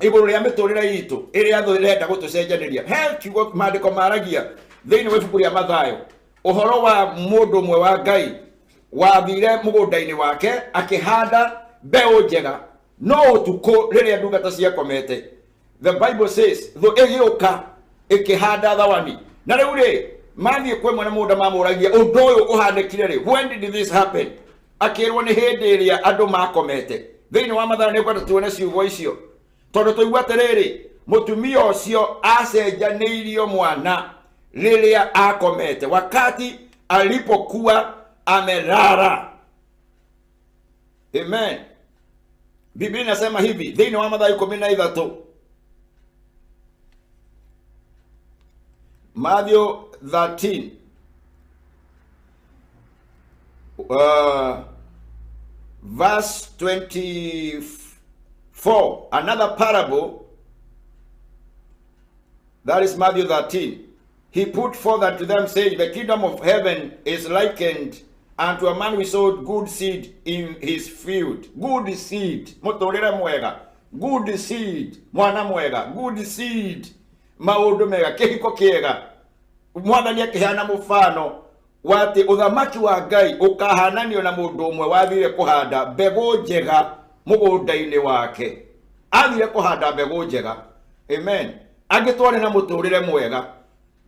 igũrũ rĩa mĩtũrĩre itũ ĩrĩa thũ ĩrenda gũtũcenjanĩria. He kiugo maandĩko maragia thĩinĩ wa ibuku rĩa Mathayo ũhoro wa mũndũ ũmwe wa Ngai wathire mũgũnda-inĩ wake akĩhanda mbeũ njega, no ũtukũ rĩrĩa ndungata ciakomete, the Bible says thũ ĩgĩũka ĩkĩhanda thawani. Na rĩu rĩ, mathiĩ kwĩ mwene mũgũnda mamũragia ũndũ ũyũ ũhanĩkire rĩ, when did this happen? Akĩrwo nĩ hĩndĩ ĩrĩa andũ makomete. Thĩinĩ wa Mathayo nĩ ngwenda tuone ciugo icio, tondũ tũigua atĩrĩrĩ, mũtumia ũcio acenjanĩirio mwana rĩrĩa akomete, wakati alipokuwa amelala. Amen. Biblia inasema hivi thĩinĩ wa Mathayo 13, Matthew 13 verse 24, another parable, that is Matthew 13. He put forth unto them, saying, the kingdom of heaven is likened unto a man who sowed good seed in his field. Good seed, mũtũrĩre mwega, good seed, mwana mwega, good seed, maũndũ mega, kĩhiko kĩega. Mwathani akĩheana mũbano wa atĩ ũthamaki wa Ngai ũkahananio na mũndũ ũmwe wathire kũhanda mbegũ njega mũgũnda-inĩ wake. Athire kũhanda mbegũ njega. Amen. Angĩ twarĩ na mũtũrĩre mwega,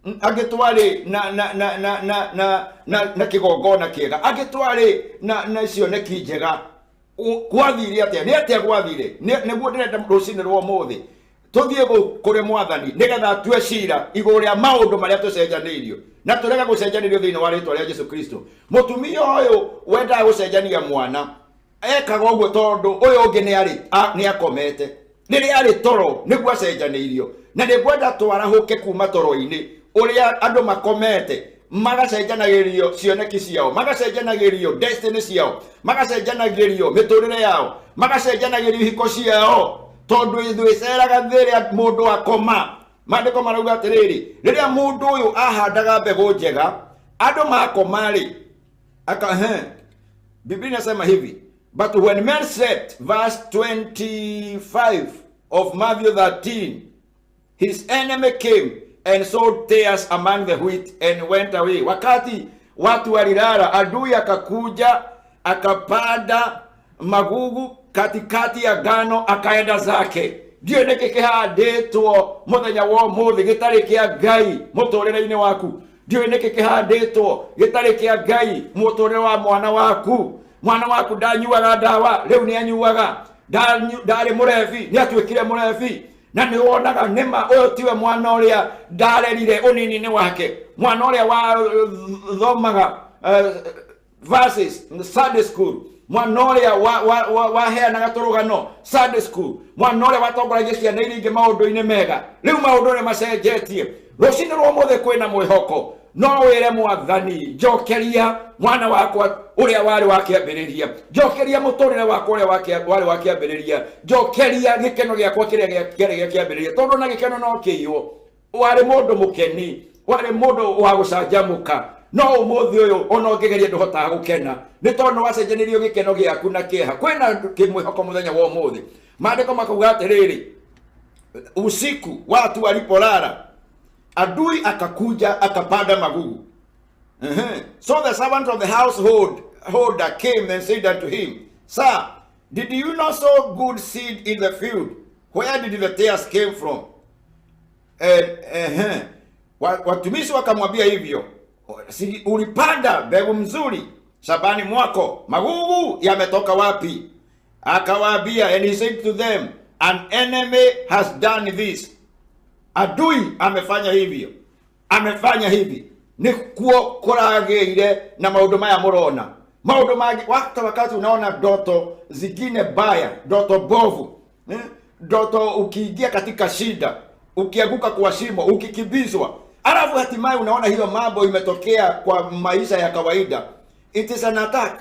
angĩ twarĩ na na na na na na na na kĩgongona kĩega, angĩ twarĩ na cioneki njega. Gwathire atĩa? Nĩ atĩa gwathire? Nĩguo ndĩrenda rũcinĩ rwa ũmũthĩ tũthiĩ kũrĩ mwathani nĩgetha atue cira igũrũ rĩa maũndũ marĩa tũcenjanĩirio na tũrega gũcenjanĩrio thĩinĩ wa rĩtwa rĩa Jesu Kristo. Mũtumia ũyũ wendaga gũcenjania mwana ekaga ũguo tondũ ũyũ ũngĩ nĩ akomete. Rĩrĩa arĩ toro nĩguo acenjanĩirio, na nĩngwenda twarahũke kuma toro-inĩ ũrĩa andũ makomete, magacenjanagĩrio cioneki ciao, magacenjanagĩrio destiny ciao, magacenjanagĩrio mĩtũrĩre yao, magacenjanagĩrio ihiko ciao, tondũ ithuĩ iceraga rĩrĩa mũndũ akoma. Maandĩko marauga atĩrĩrĩ, rĩrĩa mũndũ ũyũ ahandaga mbegũ njega, andũ makoma-rĩ, Biblia inasema hivi, but when men slept, verse 25 of Matthew 13, his enemy came and sowed tares among the wheat and went away. Wakati watu walilala, adui akakuja akapanda magugu katikati ya ngano akaenda zake. Ndiũĩ nĩkĩ kĩhandĩtwo mũthenya wa ũmũthĩ gĩtarĩ kĩa Ngai mũtũrĩre-inĩ waku. Ndiũĩ nĩkĩ kĩhandĩtwo gĩtarĩ kĩa Ngai mũtũrĩre wa mwana waku. Mwana waku ndanyuaga ndawa, rĩu nĩ anyuaga. Ndarĩ mũrebi, nĩ atuĩkire mũrebi. Na nĩ wonaga nĩma ũyũ tiwe mwana ũrĩa ndarerire ũnini-inĩ wake, mwana ũrĩa wathomaga verses Sunday school, mwana ũrĩa waheanaga tũrũgano Sunday school, mwana ũrĩa watongoragia ciana iria ingĩ maũndũ-inĩ mega. Rĩu maũndũ nĩ macenjetie. Rũcinĩ rwa ũmũthĩ kwĩna mwĩhoko. No wĩre mwathani, njokeria mwana wakwa ũrĩa warĩ wa kĩambĩrĩria, njokeria mũtũrĩre wakwa ũrĩa warĩ wa kĩambĩrĩria, njokeria gĩkeno gĩakwa kĩrĩa kĩarĩ gĩa kĩambĩrĩria, tondũ na gĩkeno no kĩiywo. Warĩ mũndũ mũkeni, warĩ mũndũ wa gũcanjamũka, no ũmũthĩ ũyũ ona ũngĩgeria ndũhotaga gũkena, nĩ tondũ nĩ wacenjanĩrio gĩkeno gĩaku na kĩeha. Kwĩna kĩmwĩhoko mũthenya wa ũmũthĩ. Maandĩko makauga atĩrĩrĩ, usiku watu walipolala, adui akakuja akapanda magugu. So the servant of the household holder came and said unto him, Sir, did you not sow good seed in the field? Where did the tares came from? Watumishi wakamwambia hivyo, si ulipanda mbegu mzuri shambani mwako, magugu yametoka wapi? Akawaambia, and he said to them, an enemy has done this. Adui amefanya hivyo, amefanya hivi. Nikuo kũragĩire na maũndũ maya mũrona. Maũndũ mangĩ, wakati unaona ndoto zingine baya, ndoto bovu, ndoto ukiingia katika shida, ukianguka kwa shimo, ukikimbizwa, Alafu hatimaye unaona hiyo mambo imetokea kwa maisha ya kawaida. It is an attack.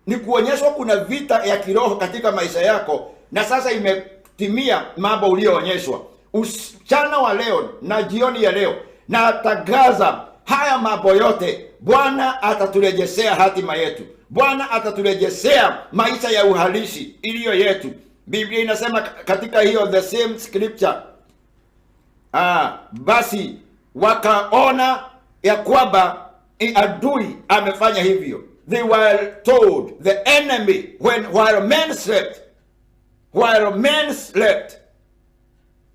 Ni kuonyeshwa kuna vita ya kiroho katika maisha yako, na sasa imetimia mambo uliyoonyeshwa. Mchana wa leo na jioni ya leo natangaza haya mambo yote. Bwana ataturejesea hatima yetu. Bwana ataturejesea maisha ya uhalisi iliyo yetu. Biblia inasema katika hiyo the same scripture, basi wakaona ya kwamba adui amefanya hivyo. They were told the enemy while men slept,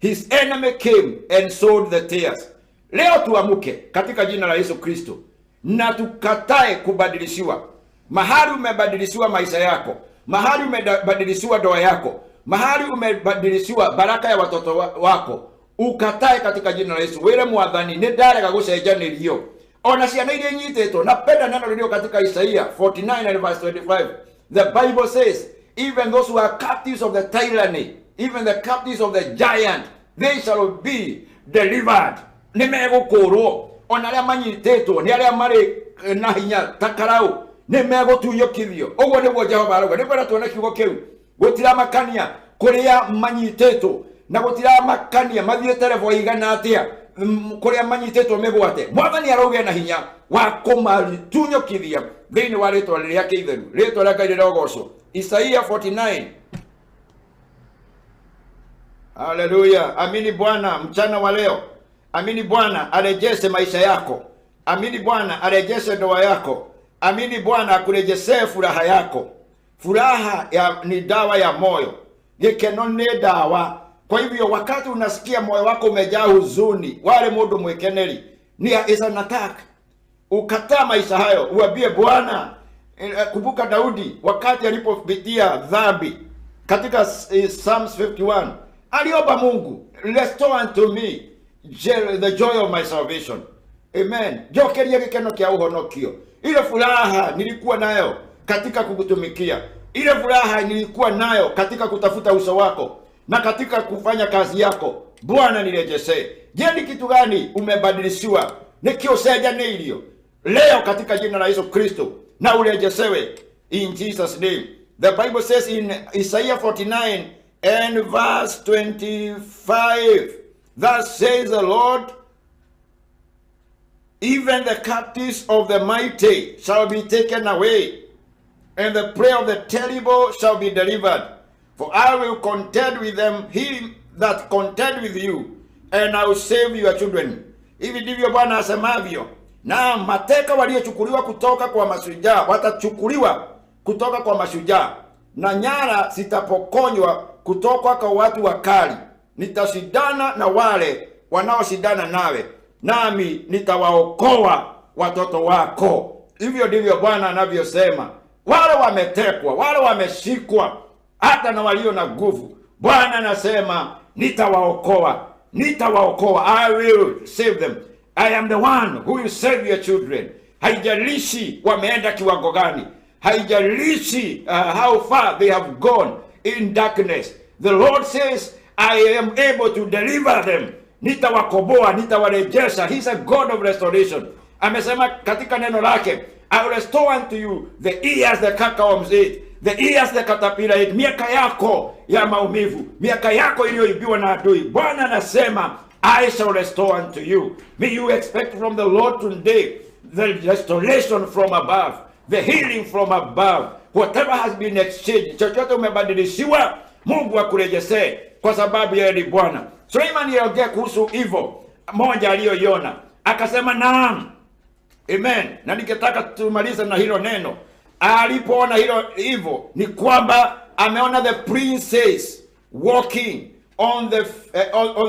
his enemy came and sowed the tares. Leo tuamuke katika jina la Yesu Kristo na tukatae kubadilishiwa. Mahali umebadilishiwa maisha yako, mahali umebadilishiwa ndoa yako, mahali umebadilishiwa baraka ya watoto wako, ukatae katika jina la Yesu. Wire mwathani ni ndarega gucenjanirio ona ciana iria inyitĩtwo. Napenda neno lilio katika Isaiah 49 and verse 25. The Bible says, even those who are captives of the tyranny, even the captives of the giant, they shall be delivered. Nĩ megũkũrwo. Ona arĩa manyitĩtwo nĩ arĩa marĩ na hinya ta karau nĩ megũtunyũkithio. Ũguo nĩguo Jehova arauga. Nĩngwenda tuone kiugo kĩu. Gũtiramakania kũrĩa manyitĩtwo na gũtiramakania mathiĩte level igana atĩa, kũrĩa manyitĩtwo mĩgwate. Mwathani arauga na hinya wa kũmatunyũkithia thĩinĩ wa rĩtwa rĩake itheru. Rĩtwa rĩa Ngai rĩrogocwo. Isaiah 49. Haleluya. Amini Bwana mchana wa leo. Amini Bwana arejeshe maisha yako. Amini Bwana arejeshe ndoa yako. Amini Bwana akurejeshe furaha yako. Furaha ni dawa ya moyo. Gikeno ni dawa. Kwa hivyo wakati unasikia moyo wako umejaa huzuni, wale mundu mwekeneri, ni is an attack. Ukataa maisha hayo, uambie Bwana. Kumbuka Daudi wakati alipopitia dhambi katika Psalms 51, aliomba Mungu, restore unto me the joy of my salvation. Amen. Jokeria gikeno kia uhonokio. Ile furaha nilikuwa nayo katika kukutumikia, ile furaha nilikuwa nayo katika kutafuta uso wako na katika kufanya kazi yako, Bwana nirejesee. Je, ni kitu gani umebadilishiwa? Nikiosejanilio leo katika jina la Yesu Kristo na urejesewe in Jesus name. The Bible says in Isaiah 49 and verse 25, thus says the Lord, even the captives of the mighty shall be taken away, and the prey of the terrible shall be delivered. For I will contend with them, he that contend with you, and I will save your children. Hivi ndivyo Bwana asemavyo. Na mateka waliochukuliwa kutoka kwa mashujaa watachukuliwa kutoka kwa mashujaa, na nyara zitapokonywa kutoka kwa watu wakali. Nitashindana na wale wanaoshindana nawe, nami nitawaokoa watoto wako. Hivyo ndivyo Bwana anavyosema. Wale wametekwa, wale wameshikwa, hata na walio na nguvu, Bwana anasema nitawaokoa, nitawaokoa. I will save them. I am the one who will save your children. Haijalishi wameenda kiwango gani, haijalishi how far they have gone in darkness, the Lord says, I am able to deliver them. Nitawakoboa, nitawarejesha. He's a God of restoration. Amesema katika neno lake, I will restore unto you the ears the cankerworms ate, the ears the caterpillar ate. Miaka yako ya maumivu, miaka yako iliyoibiwa na adui, Bwana anasema, I shall restore unto you. May you expect from the Lord today the restoration from above, the healing from above. Whatever has been exchanged, chochote umebadilishiwa, Mungu akurejesee, kwa sababu yeye ni Bwana. Suleiman aliongea kuhusu hivyo moja aliyoiona, akasema naam. Amen. Na ningetaka tumalize na hilo neno. Alipoona hilo hivyo ni kwamba ameona the princess walking on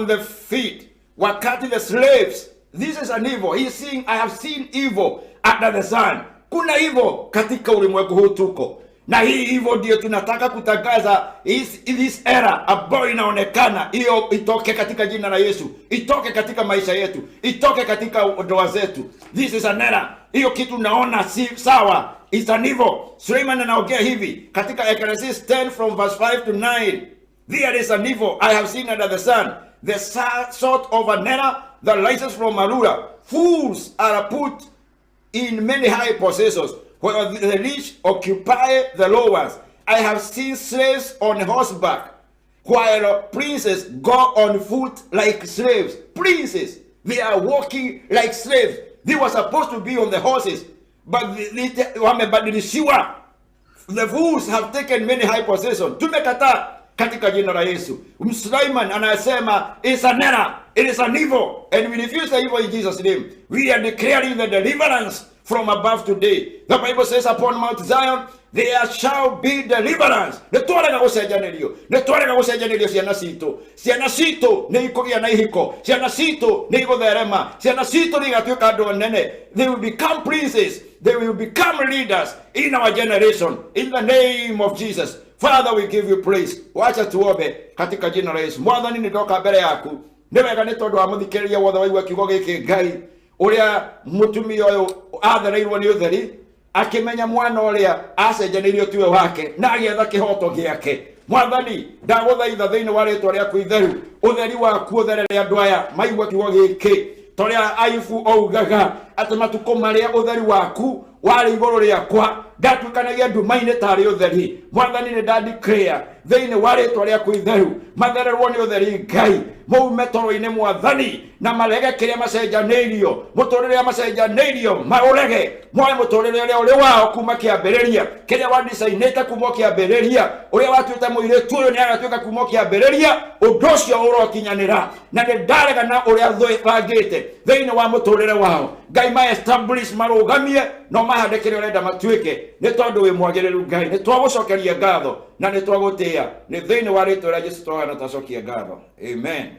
the feet, wakati the slaves. This is an evil. He's seeing, I have seen evil under the sun. Kuna evil katika ulimwengu huu tuko. Na hii evil ndio tunataka kutangaza this era ambayo inaonekana hiyo itoke katika jina la Yesu, itoke katika maisha yetu, itoke katika ndoa zetu. This is an era. Hiyo kitu naona si sawa. It's an evil. Suleiman anaongea hivi katika Ecclesiastes 10 from verse 5 to 9. There is an evil I have seen under the sun, the sort of an error that rises from a ruler. Fools are put in many high positions, where the rich occupy the low ones. I have seen slaves on horseback, while princes go on foot like slaves. Princes, they are walking like slaves. They were supposed to be on the horses, but wamebadilishiwa. The fools have taken many high positions. Tumekataa katika jina la Yesu. Msulaiman anasema it's an error, it is an evil, and we refuse the evil in Jesus' name. We are declaring the deliverance from above today. The Bible says upon Mount Zion there shall be deliverance. Nĩ twarega gũcenjanĩrio, nĩ twarega gũcenjanĩrio ciana citũ. Ciana citũ nĩ ikũgĩa na ihiko, ciana citũ nĩ igũtherema, ciana citũ nĩ igatuĩka andũ anene. They will become princes, they will become leaders in our generation, in the name of Jesus. Father, we give you praise. Wacha tuombe katika jina la Yesu. Mwathani, nĩ ndoka mbere yaku. Nĩ wega nĩ tondũ wa mũthikĩrĩria wothe waigua kiugo gĩkĩ Ngai, ũrĩa mũtumia ũyũ athereirwo nĩ ũtheri, akĩmenya mwana ũrĩa acenjanĩirio tiwe wake na agĩetha kĩhoto gĩake. Mwathani, ndagũthaitha thĩinĩ wa rĩtwa rĩaku itheru, ũtheri waku ũtherere andũ aya maigua kiugo gĩkĩ, ta ũrĩa Ayubu augaga atĩ matukũ marĩa ũtheri waku warĩ igũrũ rĩakwa ndatuĩkanagia nduma-inĩ tarĩ ũtheri. Mwathani, nĩ nda declare thĩinĩ wa rĩtwa rĩaku itheru, mathererwo nĩ ũtheri Ngai, maume toro-inĩ Mwathani, na marege kĩrĩa macenjanĩirio, mũtũrĩre ũrĩa macenjanĩirio maũrege, moe mũtũrĩre ũrĩa ũrĩ wao kuma kĩambĩrĩria, kĩrĩa wandicainĩte kuma kĩambĩrĩria, ũrĩa watuĩte mũirĩtu ũyũ nĩ agatuĩka kuma kĩambĩrĩria, ũndũ ũcio ũrokinyanĩra, na nĩ ndarega na ũrĩa bangĩte thĩinĩ wa mũtũrĩre wao. Ngai, ma establish, marũgamie no mahande kĩrĩa ũrenda matuĩke, nĩ tondũ wĩ mwagĩrĩru Ngai. Nĩ twagũcokeria ngatho na nĩ twagũtĩĩa, nĩ thĩinĩ wa rĩtwa rĩa Jesũ twahoya na twacokia ngatho. Amen.